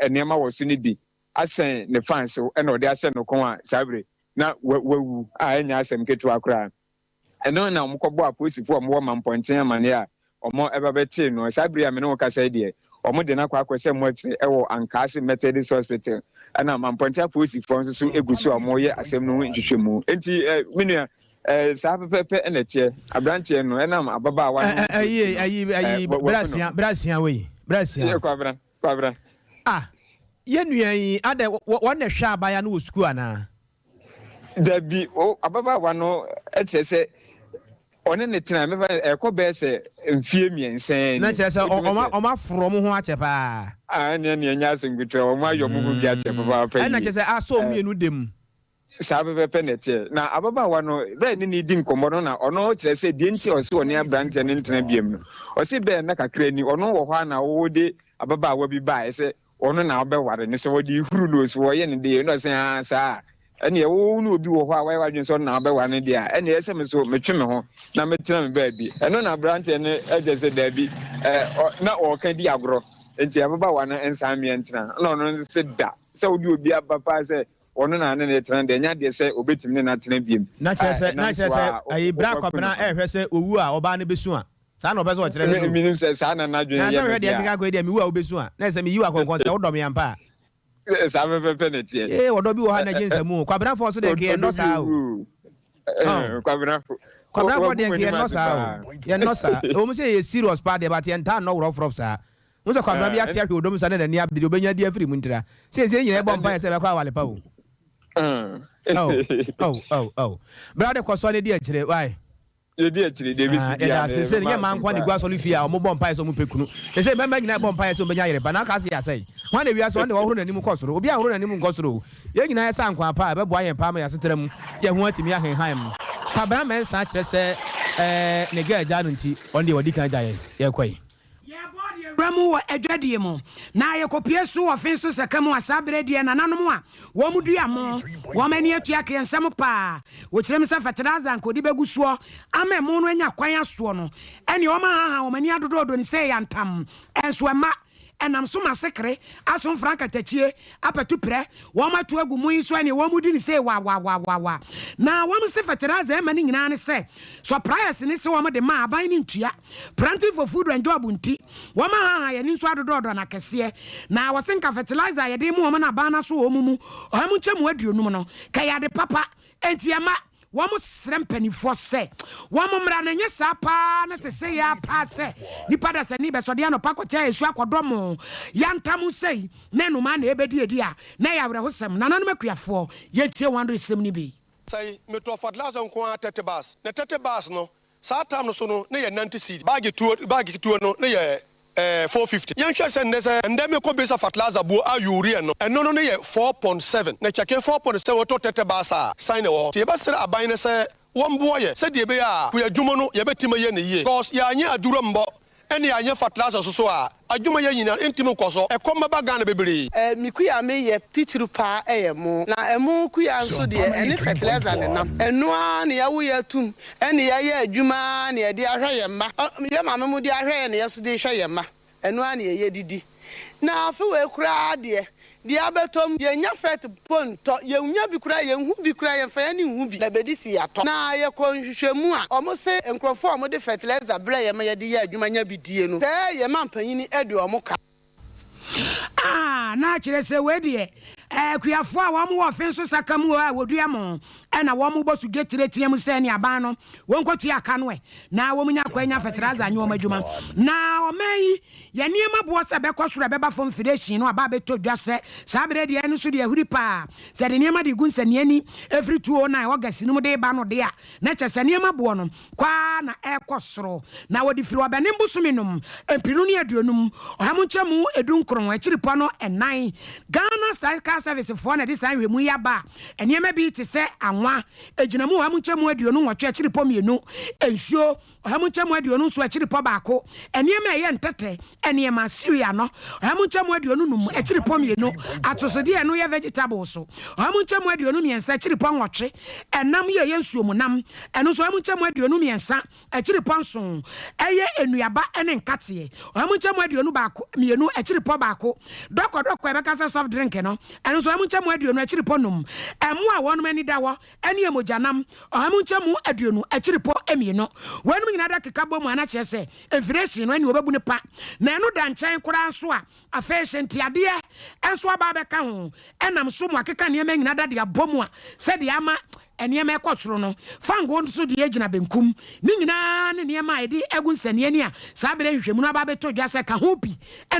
nneɛma wɔ so no bi asɛn ne fan so na wɔde ahyɛ no kɔn a saa bere na wawu a ɛnyɛ asɛm ketewa koraa. Ɛno na wɔkɔbɔɔ apolisifo a wɔwɔ Mampɔnten amanneɛ a wɔba bɛkyee no. Saa bere yi a me ne wo kasa yi deɛ, wɔde no akɔ akɔhyɛ mortuary wɔ Ankaase Methodist Hospital. Ɛna Mampɔnten apolisifoɔ nso so gu so a wɔreyɛ asɛm no ho nhwehwɛmu. Enti me nua, saa pɛpɛɛpɛ na ɛteɛ. Aberanteɛ no, ɛnam ababaawa no ho Ayi, ayi, ayi, nti no, bra wɔaku no. sia, bra sia wei, bra sia. Yɛ Kwabena, Kwabena. Ah, yɛn nua yi, adɛ, wɔn na ɛhwɛ abaayewa no wɔ sukuu anaa? Dabi, o, ababaawa no kyerɛ sɛ ɔne ne tena, mefa ɛkɔ bɛyɛ sɛ mfie mmiɛnsa ni. Na kyerɛ sɛ wɔn aforo wɔn ho akyɛ paa. Ah, ɛnneɛ neɛ ɛnyɛ asɛm ketewa, wɔn ayɛ wɔn ho bi akyɛ papaapa yie. Ɛna kyerɛ sɛ asɔ wɔn mmienu dam. Saa pɛpɛpɛ na ɛteɛ. Na ababaawa no, berɛ a ne ne redi nkɔmmɔ no na ɔno kyerɛ sɛ deɛ nti a ɔse ɔne aberanteɛ no ntena biam no, ɔse bɛyɛ nna kakra ni, ɔno wɔ hɔ a na wode ababaawa bi baeɛ sɛ Ɔno na ɔbɛware no, sɛ wɔde huru no o, sɛ wɔyɛ no dɛ o, na ɔse aa saa a, ɛneɛ wo ne obi wɔ hɔ a wayɛ w'adwene sɛ ɔno na ɔbɛware no deɛ a, ɛneɛ ɛsɛ me so metwe me ho na metena me baabi. Ɛno na aberanteɛ no kyerɛ sɛ daabi, ɛ, na ɔreka di agorɔ, nti ababaawa no nsan mmeɛ ntena. Ɛna ɔno nso se da, sɛ wode obi aba paa sɛ ɔno na ne no retena deɛ, ɛnyɛ adeɛ sɛ ɔbɛtumi ne no atena biom. Na A kyerɛ sɛ, na ɛnam kyerɛ so sɛ, a ayi, berɛ a waku ne Kwabena ho. rehwɛ sɛ ɔwu a ɔbaa no bɛsu a, Saa na ɔpɛ sɛ ɔkyerɛ no no. Menim sɛ saa na n'adwene Na yɛ sɛ no hwɛ deɛ deɛ a. ɛkeka kɔ yi deɛ mewu a wobɛsu a, na ɛsɛ meyi wo akɔnkɔn sɛ wodɔ me ampa a. Saa pɛpɛpɛ na ɛteɛ. Ee ɔdɔ bi wɔ hɔ a na ɛgye nsamu o. Kwabenafoɔ so deɛ nka yɛnnɔ saa o. Oh. Kwabenafo. Kwabenafoɔ deɛ nka yɛnnɔ saa o. Yɛnnɔ saa. Ɛwɔ mu sɛ yɛyɛ serious paa deɛ but yɛntaa nnɔ worɔfrɔf saa. Wohu sɛ Kwabena bi ate ahwɛ ɔdɔ mu saa na n'ani abere deɛ ɔbɛnya adi afiri mu ntira. Seesei yɛn nyinaa yɛbɔ mpaeɛ sɛ yɛbɛkɔ aware pa o. Oh, oh, oh, oh. Bra de kɔ so na di akyire, why? Yɛdi akyire, deɛ ɛbɛsi Ah, yɛda biara ase no, sɛ yɛbɛma nyɛ mmaa asom nko ara na paa. egu asɔre fie a wɔbɔ mpaeɛ sɛ wɔpɛ kunu. Sɛ mmarima nyinaa bɔ mpaeɛ sɛ wɔbɛnya yere pa, na aka ase yɛ asɛe. Hwan na wiase ɔno deɛ ɔhoro n'anim kɔ soro? Obiara nhoro n'anim nkɔ soro o. Yɛn nyinaa yɛsa nkwa pa a ɛbɛboa yɛn paa ma yɛn asetena mu yɛn ho atumi ahenhan mu. Kwabena Mensah kyerɛ sɛ ɛɛ ne girl gyaa no nti ɔno deɛ wadi kan agya yɛn. Yɛkɔ yi. Yɛbɔ deɛ wura mu wɔ adwadie mu, na yɛkɔpue so wɔ fe so sɛka mu a, saa berɛ deɛ nananom a wɔn dua mo, wɔn ani atua keɛ nsɛm paa. Wɔkyerɛ mu sɛ fɛtelaza anka wɔde bɛgu soɔ ama ɛmo no anya kwan asoɔ no, ɛneɛ wɔn ahaha wɔn ani adodɔɔdɔ no sɛ yantam, nso ɛmma. Ɛnam so ma sekere, asomfra nkatakyie, apatu prɛ, wɔn ato agu mo yi so ɛneɛ wɔn di no sei wawawawawa. Na wɔn se fertilizer ɛma no nyinaa ne sɛ suppliers no se wɔn de ma a aban no ntua. Planting for food and job nti wɔn ahaahaa yɛn ani nso adodɔɔdɔ no akɛseɛ. Na wɔse nka fertilizer a yɛde ma wɔn no aban no aso wɔn mu ɔha mu nkyɛmu 50 no kɛyɛ ade papa. Enti ɛma Wɔsrɛ mpaninfoɔ sɛ wɔn mmra na ɛnyɛ saa paa na sesei ara paa sɛ nipa dasani bɛsɔde anɔpa kɔkyɛ esu akɔdɔ mo yantam sei na nnomaa na ɛbɛdi adi a na ɛyɛ awerɛhosɛm. Nananom akuafoɔ yɛntie wɔn aresɛm no bi. Sɛn, metɔɔ fertilizer nko ara 30 bags, na 30 bags no, saa time no so no na yɛ 90 cedi, bag tuo, bag ketewa no na yɛ eh, 450. Yɛnhwɛ sɛ nnɛ sɛ ndɛ mekɔ bisa fertilizer buo a urea no, ɛno no ne yɛ 4.7 na kyɛke 4.7 wotɔ tɛtɛ baasa a, san na ɛwɔ hɔ. Nti yɛbɛsrɛ aban no sɛ wɔmboa yɛ sɛdeɛ ɛbɛyɛ a kuadwuma no yɛbɛtim ayɛ no yie cos yɛanyɛ aduro ammɔ ɛne yɛanyɛ fertilizer soso a adwuma yɛ nyinaa ntim nkɔsɔ, ɛkɔm bɛba Ghana bebree. Me kua a meyɛ titiriw paa yɛ ɛmo. Na ɛmo kua nso deɛ, ɛne fertilizer na ɛnam. Ɛno ara na yɛawo yɛn atum, ɛne yɛayɛ adwuma ara na yɛde ahwɛ yɛn mma. Yɛn maame mo de ahwɛ yɛn na yɛn nso de rehwɛ yɛn mma. Ɛno ara na yɛyɛ didi. Na afe wei koraa deɛ, deɛ abɛtɔ mu, yɛnnya fɛt mpo ntɔ, yɛnnya bi koraa, yɛnhu bi koraa, yɛmfa yɛn ani nhu bi, na bɛdi si yɛatɔ. Na yɛkɔ nhwehwɛmu a, wɔse nkurɔfoɔ a wɔde fertilizer brɛ yɛn ma yɛde yɛ adwuma nya bi die no, sɛ yɛn mampanyini de wɔn ka. Ah, na kyerɛ sɛ wei deɛ, akuafoɔ a wɔn wɔ ɔfe nso saka mu a wɔdua mo na wɔn bɔ so dwetire team sɛ ne aban no wɔn kɔtua aka no ɛ na wɔn nya kwan nya fertilizer nyɛ wɔn adwuma. Na ɔman yi yɛ nneɛma boɔ sɛ ɛbɛkɔ soro ɛbɛba fam federation no aba abɛtɔ dwa sɛ saa berɛ deɛ ɛno nso deɛ ahuri paa sɛ de nneɛma de gu nsaniani ɛfiri 209 August no mu de ba no de a na kyɛ sɛ nneɛma boɔ no kɔ ara na ɛrekɔ soro, na wɔde firi Ɔbɛnem bosome nom mpenu ne 50, ɔha mu nkyɛmu 19 akyiripɔ no nnan. Ghana Statistical Service foɔ na ɛde saa nhwɛmu yi aba a nneɛma bi te sɛ anwa, ɛgyina mu ɔha mu nkyɛmu 28 akyiripɔ mmienu, nsuo, ɔha mu nkyɛmu 27 akyiripɔ baako, nneɛma a ɛyɛ ntɛtɛ, nneɛma, cereal no, ɔha mu nkyɛmu 25 akyiripɔ mmienu, atosodeɛ a ɛno yɛ vegetables, ɔha mu nkyɛmu 23 akyiripɔ nwɔtwe, ɛnam yi a ɛyɛ nsuomunam, ɛno nso ɔha mu nkyɛmu 23 akyiripɔ nson, ɛyɛ nnuaba ne nkateɛ, ɔha mu nkyɛmu 21 mmienu akyiripɔ baako, dɔkɔdɔkɔ a ɛbɛka sɛ soft drink no, ɛno nso ɔha mu nkyɛmu 20 akyiripɔ num, ɛmo a wɔnom ani da hɔ ne mogyanam, ɔha mu nkyɛmu 20 akyiripɔ mmienu. Weinom nyinaa da keka bɔ mu a na kyerɛ sɛ mfiresi no ɛne wɔbɛbu no pa. Na ɛno da nkyɛn koraa nso a, afei hyɛntiadeɛ nso aba abɛka ho, ɛnam so mu akeka nneɛma nyinaa da de abɔ mu a sɛdeɛ ama nneɛma ɛkɔ soro no. Fangoo nso deɛ gyina benkum. Ne nyinaa ne nneɛma a yɛde agu nsania a saa berɛ nhwehwɛmu no aba abɛtɔ dwa sɛ ka ho bi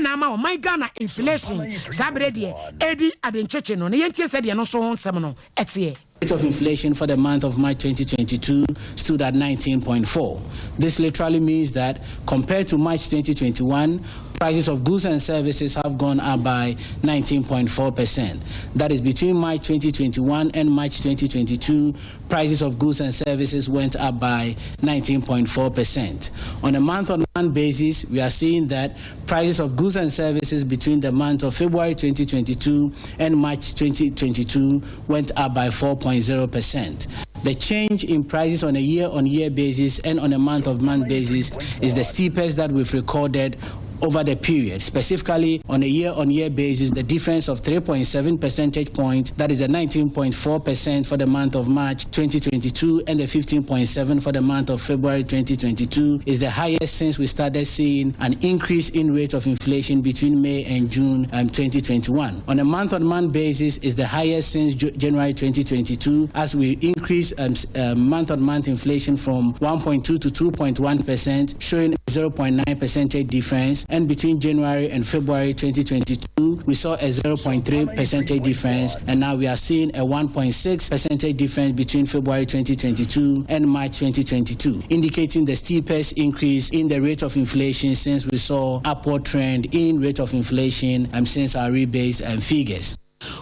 na ama ɔman Ghana inflation saa berɛ deɛ ɛredi ade nkyekye no. Na yɛntie sɛdeɛ ɛno nso ho nsɛm no teɛ. Rate of inflation for the month of March 2022 stood at 19.4. This literally means that compared to March 2021, prices of goods and services have gone up by 19.4%. That is between March 2021 and March 2022, prices of goods and services went up by 19.4%. On a month-on-month basis, we are seeing that prices of goods and services between the month of February 2022 and March 2022 went up by 4.0%. The change in prices on a year-on-year basis and on a month-on-month basis is the steepest that we've recorded over the period. Specifically, on a year-on-year basis, the difference of 3.7 percentage points, that is a 19.4% for the month of March 2022 and the 15.7 for the month of February 2022, is the highest since we started seeing an increase in rate of inflation between May and June 2021. On a month-on-month basis, is the highest since January 2022, as we increase month-on-month inflation from 1.2 to 2.1%, showing a 0.9 percentage difference. And between January and February 2022, we saw a 0.3 percentage difference, and now we are seeing a 1.6 percentage difference between February 2022 and March 2022, indicating the steepest increase in the rate of inflation since we saw upward trend in rate of inflation since our rebase figures.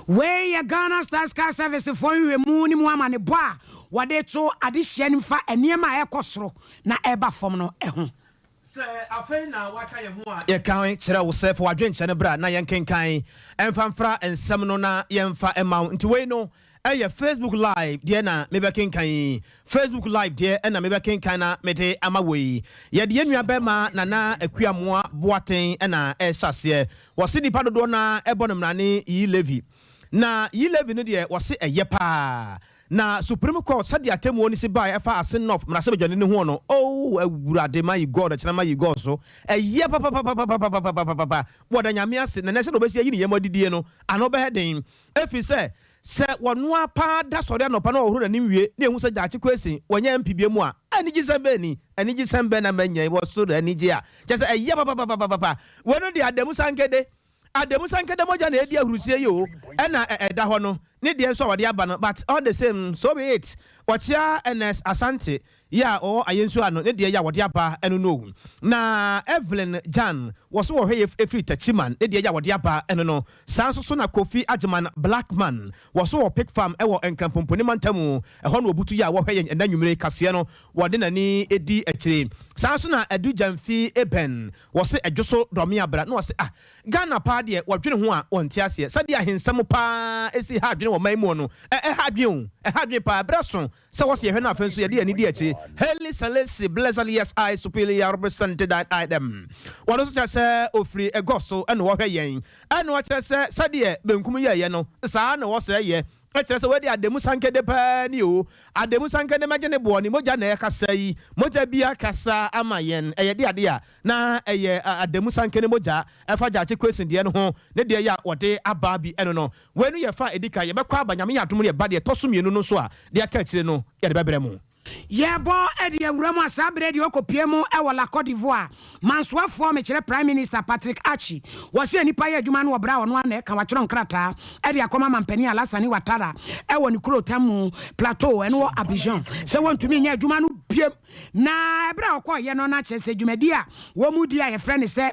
Wei yɛ Ghana Statistical Service foɔ nhwehwɛmu no mu amanebɔ a wɔde to adesua no mu fa nneɛma a ɛrekɔ soro na ɛreba fam no ho. Sɛ afei na woaka yɛn ho a, yɛka kyerɛ wo sɛ fa w'adwenkyerɛ no bra na yɛnkenkan mfa mfra nsɛm no na yɛmfa mma wo. Nti wei no Ɛyɛ Facebook live deɛ na mebɛkenkan yi. Facebook live deɛ ɛna mebɛkenkan na mede ama wo yi. Yɛde yɛn nua bɛrima Nana Akuamoah Boateng ɛna ɛrehyɛ aseɛ. Wɔse nipa dodoɔ no ara ɛbɔ no mmrane Yi Levy. Na Yi Levy no deɛ wɔse ɛyɛ paa. Na Supreme Court sɛdeɛ atemmuo no si baeɛ ɛfa Asin North mmarahyɛbadwani no ho no, oh Awurade my God ɛkyena mayi God so. Ɛyɛ papapapapapapapapapa. Wɔda Nyame ase na nɛ sɛdeɛ ɔbɛsi ayi ne yam adidie no ano bɛyɛ den. Ɛfiri sɛ, sɛ wɔnoa paa da sɔre anɔpa na wɔhohoro n'anim wie na ɛhu sɛ Gyakye Quayson wanyɛ MP bio mu a, anigyesɛm bɛn ni? Anigyesɛm bɛn na manya yi wɔ soro anigye a kyerɛ sɛ ɛyɛ papapapapapa. Wei no deɛ Adamu Sankede, Adamu Sankede mogya na ɛredi ahurusie yi o, ɛna ɛda hɔ no, ne deɛ nso a wɔde aba no, but all the same, so be it. Wɔkyea Ernest Asante Yɛ a ɔwɔ ayɛnsu ano ne deɛ yɛ a wɔde aba ɛno no o. Na Evelyn Jan wɔ so wɔhwɛ yɛ ɛfiri Techiman ne deɛ yɛ a wɔde aba ɛno no. Saa nso so na Kofi Agyeman Blackman wɔ so wɔ Pig Farm ɛwɔ Nkranpomponi mantamu ɛhɔ na ɔbutu yɛ a wɔhwɛ yɛn ɛnɛ anwummere kaseɛ no wɔde n'ani di akyire. Saa nso na Adu Gyamfi Eben wɔ se Ɛdwo so Dɔme Abra na ɔse ah Ghana paa deɛ wɔdwene ho a wɔnte aseɛ sɛdeɛ ahensɛm paa ɛsi ha adwene wɔ man mu no ɛha adwene o ɛha adwene paa berɛ so Sɛ wɔse yɛhwɛ no afei nso yɛde yɛn ani di akyi. Haile Selassie Blessed yes I Superior Represent Thy I Them. Wɔno nso kyerɛ sɛ ɔfiri Ɛgɔ so na ɔhwɛ yɛn. Ɛna ɔkyerɛ sɛ sɛdeɛ benkum yɛeɛ no saa na ɔsɛ yɛ. Ɛkyerɛ sɛ wei deɛ Adamu Sankede paa ni o. Adamu Sankede mɛgye ne boɔ, ne mogya na ɛrekasa yi. Mogya bi akasa ama yɛn. Ɛyɛ de adeɛ a na ɛyɛ Adamu Sankene mogya ɛfa Gyakye Quayson deɛ no ho. Ne deɛ yɛ a wɔde aba bi ɛno no. Wei no yɛ fa a ɛdi kan, yɛbɛkɔ aba, Nyame yɛ adom no yɛba deɛ ɛtɔ so mmienu no nso a, deɛ aka akyire no yɛde bɛbrɛ mo. Yɛrebɔ de awura mu a saa berɛ deɛ ɔkɔpue mu wɔ La Cote d'Ivoire mansoafoɔ mekyerɛ Prime Minister Patrick Achi wɔse nnipa yɛ adwuma no wɔ berɛ a ɔno ara na ɛka watwerɛ nkrataa de akɔma mampanin Alassane Ouattara wɔ ne kurotam mu Plateau ɛno wɔ Abidjan sɛ wɔntumi nyɛ adwuma no biom. Na ɛberɛ a ɔkɔeɛ no, na kyerɛ sɛ dwumadie a wɔredi a yɛfrɛ no sɛ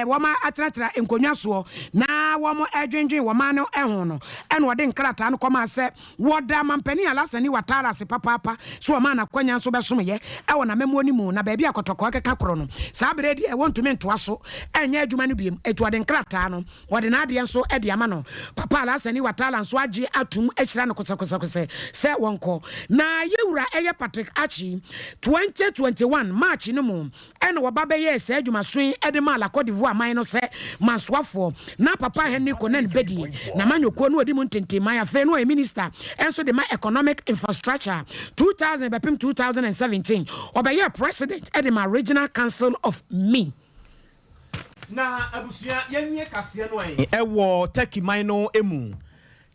wɔatenatena nkonnwa soɔ na wɔredwendwen wɔn man no ho no, ɛna ɔde nkrataa no kɔmaa sɛ wɔda Mampanin Alassane Ouattara ase papaapa sɛ ɔmaa no akwanya nso bɛsomeeɛ wɔ n'amammuo no mu, na baabi a kɔtɔkɔɔ keka korɔ no, saa berɛ yi deɛ wɔntumi ntoa so nyɛ adwuma no bio, enti ɔde nkrataa no. Wɔde n'adeɛ nso de ama no. Papa Alassani Ouattara nso agye atom ahyira no kosɛkosɛkosɛ sɛ wɔnkɔ. Na yɛ wura ɛyɛ Patrick Achi, 2021 March no mu ɛna wɔba bɛyɛɛ saa adwumaso yi de maa La Cote d'Ivoire man no sɛ mansoafoɔ. Na Papa Henry Konan Bedie n'amanyɔkuo no ɔdi mu ntentenman afei no ɔyɛ Minister nso de ma Economic Infrastructure. 2000 bɛpem 2017 ɔbɛyɛɛ President de maa Regional Council of Mi. Na abusua yɛnwie kaseɛ no ɛ. Ɛwɔ Turkey man no mu.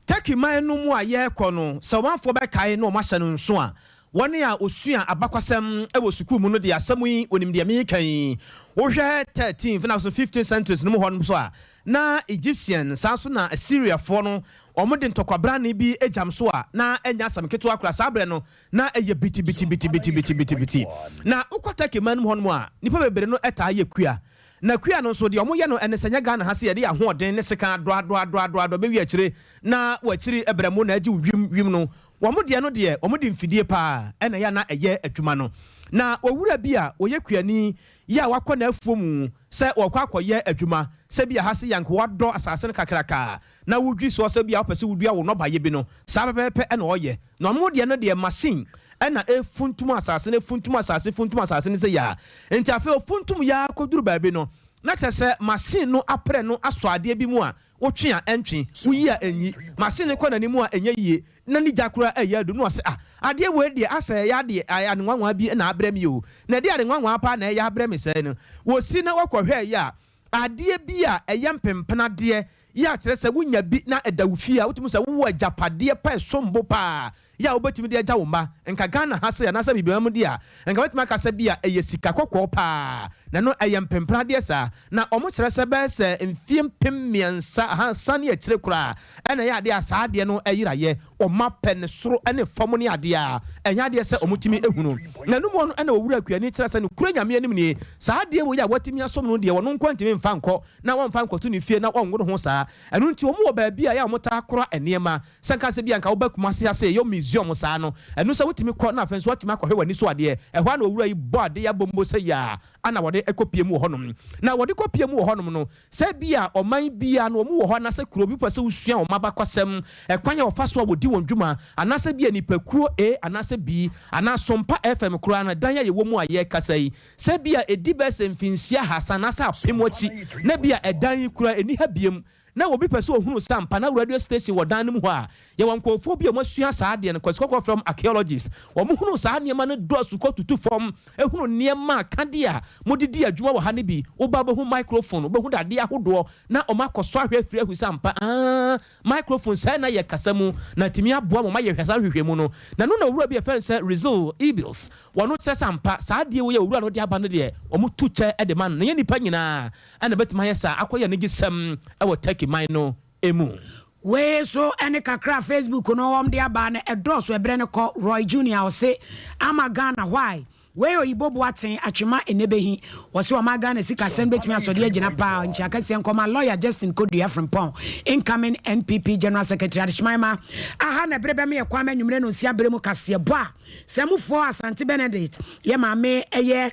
Turkey man no mu a yɛrekɔ no, sɛ ɔmanfoɔ bɛkae na wɔahyɛ no nso a, wɔn a wɔsua abakwasɛm wɔ sukuu mu no de asɛm yi wɔnim deɛ mereka yi. Wohwɛ thirteenth na so fifteenth centuries no mu hɔ no nso a, na Egyptian saa nso na Assyriafoɔ no wɔde ntɔkwabrane bi gyam so a na ɛnyɛ asɛm ketewa koraa saa berɛ no. Na ɛyɛ bitibitibitibitibiti. Na wokɔ Turkey man mu hɔnom a, nnipa bebree no taa yɛ kua. Na kua no nso, deɛ wɔyɛ no ne sɛ, nyɛ Ghana ha sɛ yɛde yɛn ahoɔden ne sekan adɔadɔadɔadɔa bɛwie akyire na w'akyiri brɛmo na agye wo wim wim no. Wɔn deɛ no deɛ, wɔde mfidie pa ara na ɛyɛ a na ɛyɛ adwuma no. Na owura bi a ɔyɛ kuani yi a wakɔ n'afuo mu sɛ ɔrekɔ akɔyɛ adwuma, sɛ bi a ha se yɛn nkoa dɔ asase no kakraka na wodwi soɔ sɛ bi a wopɛ sɛ wodua wo nnɔbaeɛ bi no, saa pɛpɛɛpɛ na ɔyɛ. Na ɔno deɛ no deɛ machine na ɛfuntum asase no, ɛfuntum asase, funtum asase no sɛ yaa. Nti afei ɔfuntum yaa kɔduru baabi no, na kyerɛ sɛ machine no aprɛ no asɔ adeɛ bi mu a wotwe a ɛntwe, woyi a ɛnyi. Machine no kɔ n'anim a ɛnyɛ yie, na ne gya koraa ɛyɛ adu. Na ɔse ah, adeɛ wei deɛ asɛ ɛyɛ adeɛ, ade nwanwaa bi na abrɛ me o. Na ɛdeɛ ade nwanwaa paa na ɛyɛ abrɛ me sɛɛ no? Wɔsi na wɔkɔhwɛeɛ a, Adeɛ bi a ɛyɛ mpenpenadeɛ yɛ a kyerɛ sɛ wonya bi na ɛda wo fie a wotumi hu sɛ wowɔ agyapadeɛ pa ɛsom bo paa yɛ a wobɛtumi de agya wo mma. Nka Ghana ha sei anaasɛ Abibiman mu deɛ a nka mɛtumi aka sɛ bi a ɛyɛ sika kɔkɔɔ paa na ɛno ɛyɛ mpenpenadeɛ saa. Na wɔn kyerɛ sɛ bɛyɛ sɛ mfie 3000 ahasa ne akyire koraa ɛna ɛyɛ adeɛ a saa adeɛ no ɛyeraeɛ. Wɔn apɛ ne soro ne fam ne adeɛ a ɛnyɛ adeɛ sɛ wɔtumi hunu. Na ɛno mu no na Owura Kuani kyerɛ sɛ nokorɛ Nyame anim nie, saa adeɛ wei a watumi asom no deɛ ɔno nkoa ntumi mfa nkɔ na wɔmfa nkɔto ne fie na wɔnwo ne ho saa. Ɛno nti wɔn wɔ baabi a ɛyɛ a wɔtaa kora nneɛma. Sɛ nka sɛ bi a nka woba Kumasi ha sɛ yɛyɔ museum. museum saa no. Ɛno sɛ wotumi kɔ na afei nso woatumi akɔhwɛ w'ani so adeɛ. Ɛhɔ ara na owura yi bɔ adeɛ abombo sɛ yaa ana wɔde kɔpie mu wɔ hɔnom. Na wɔde kɔpie mu wɔ hɔnom no, sɛ ebia ɔman biara no wɔn wɔ hɔ anaasɛ kuro bi wopɛ sɛ wosua wɔn abakɔsɛm, ɛkwan a wɔfa so a wɔdi wɔn dwuma, anaasɛ ebia nnipakuo A anaasɛ B, anaa Sompa FM koraa no, dan a yɛwɔ mu a yɛrekasa yi, sɛ ebia ɛdi bɛyɛ sɛ mfinhyia ahasa anaasɛ apem akyi na ebia ɛdan yi koraa ɛnni ha biom, na obi pɛ sɛ ɔhunu sɛ ampa na radio station wɔ dan no mu hɔ a, yɛwɔ nkurɔfoɔ bi a wɔasua saa adeɛ no, Kwasi Kɔkɔɔ frɛ wɔn archaeologists. Wɔhunu saa nneɛma no dɔɔso kɔtutu fam, hunu nneɛma a kadeɛ a mode di adwuma wɔ ha no bi, woba wobɛhu microphone, wobɛhu dadeɛ ahodoɔ, na wɔakɔ so ahwɛ afiri ahu sɛ ampa, aah, microphone sɛɛ na yɛ kasa mu, na atumi aboa ma wɔayɛ saa nhwehwɛmu no. Na ɛno na owura bi a yɛfrɛ no sɛ Rizal Ibils, wɔno kyerɛ sɛ ampa, saa adeɛ wei a owura no de aba no deɛ, wɔtu kyɛ de ma no, na ɛnyɛ nnipa nyinaa na ɛbɛtumi ayɛ saa akɔyɛ anigyesɛm wɔ Turkey man no mu. Wei so ne kakra a Facebook no wɔn de aba no ɛdɔɔso ɛbrɛ no kɔ Roy Junior ɔse ama Ghana why wei oyibo Boateng Atwema Enebehi ɔse ɔma Ghana sikasɛm bɛtumi asɔde agyina paa nkyea kɛseɛ nkɔma Lawyer Justin Kodua Frimpong incoming NPP General Secretary Adehyemman ma aha na ɛbere bɛma yɛ kwan ma anwummerɛ nonsia berɛ mu kaseɛbɔ a sɛ mufoɔ Asante Benedict yɛ maame ɛyɛ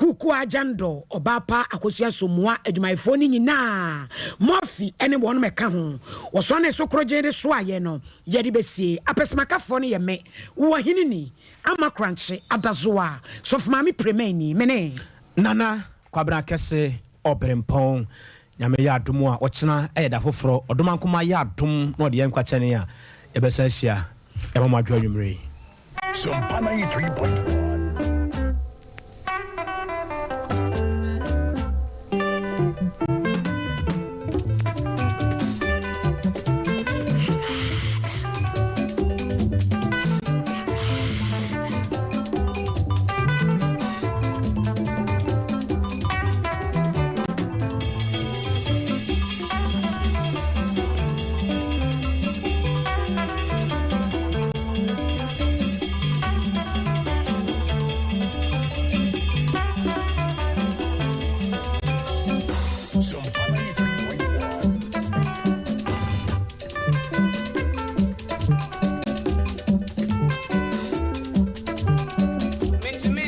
Kuku Agyandor, Ɔbaapa Akosua Somoa adwumayɛfoɔ no nyinaa, Murphy ne wɔnom ɛka ho. Wɔsɔnee so korogyen de soaeɛ no, yɛde bɛsie. Apɛsɛmakafoɔ no yɛ me, wo ɔheneni, Ama Korankye, Adazoa, Sɔfo Maame Premani, me ne. Nana Kwabena Kɛse Ɔberempɔn. Nyame yɛ adom a, ɔkyena yɛ da foforɔ. Ɔdomankoma yɛ adom na ɔde yɛn nkwa kyɛne a, yɛbɛsan ahyia. Yɛma mo adwo anwumerɛ yi. Sompa 93.1.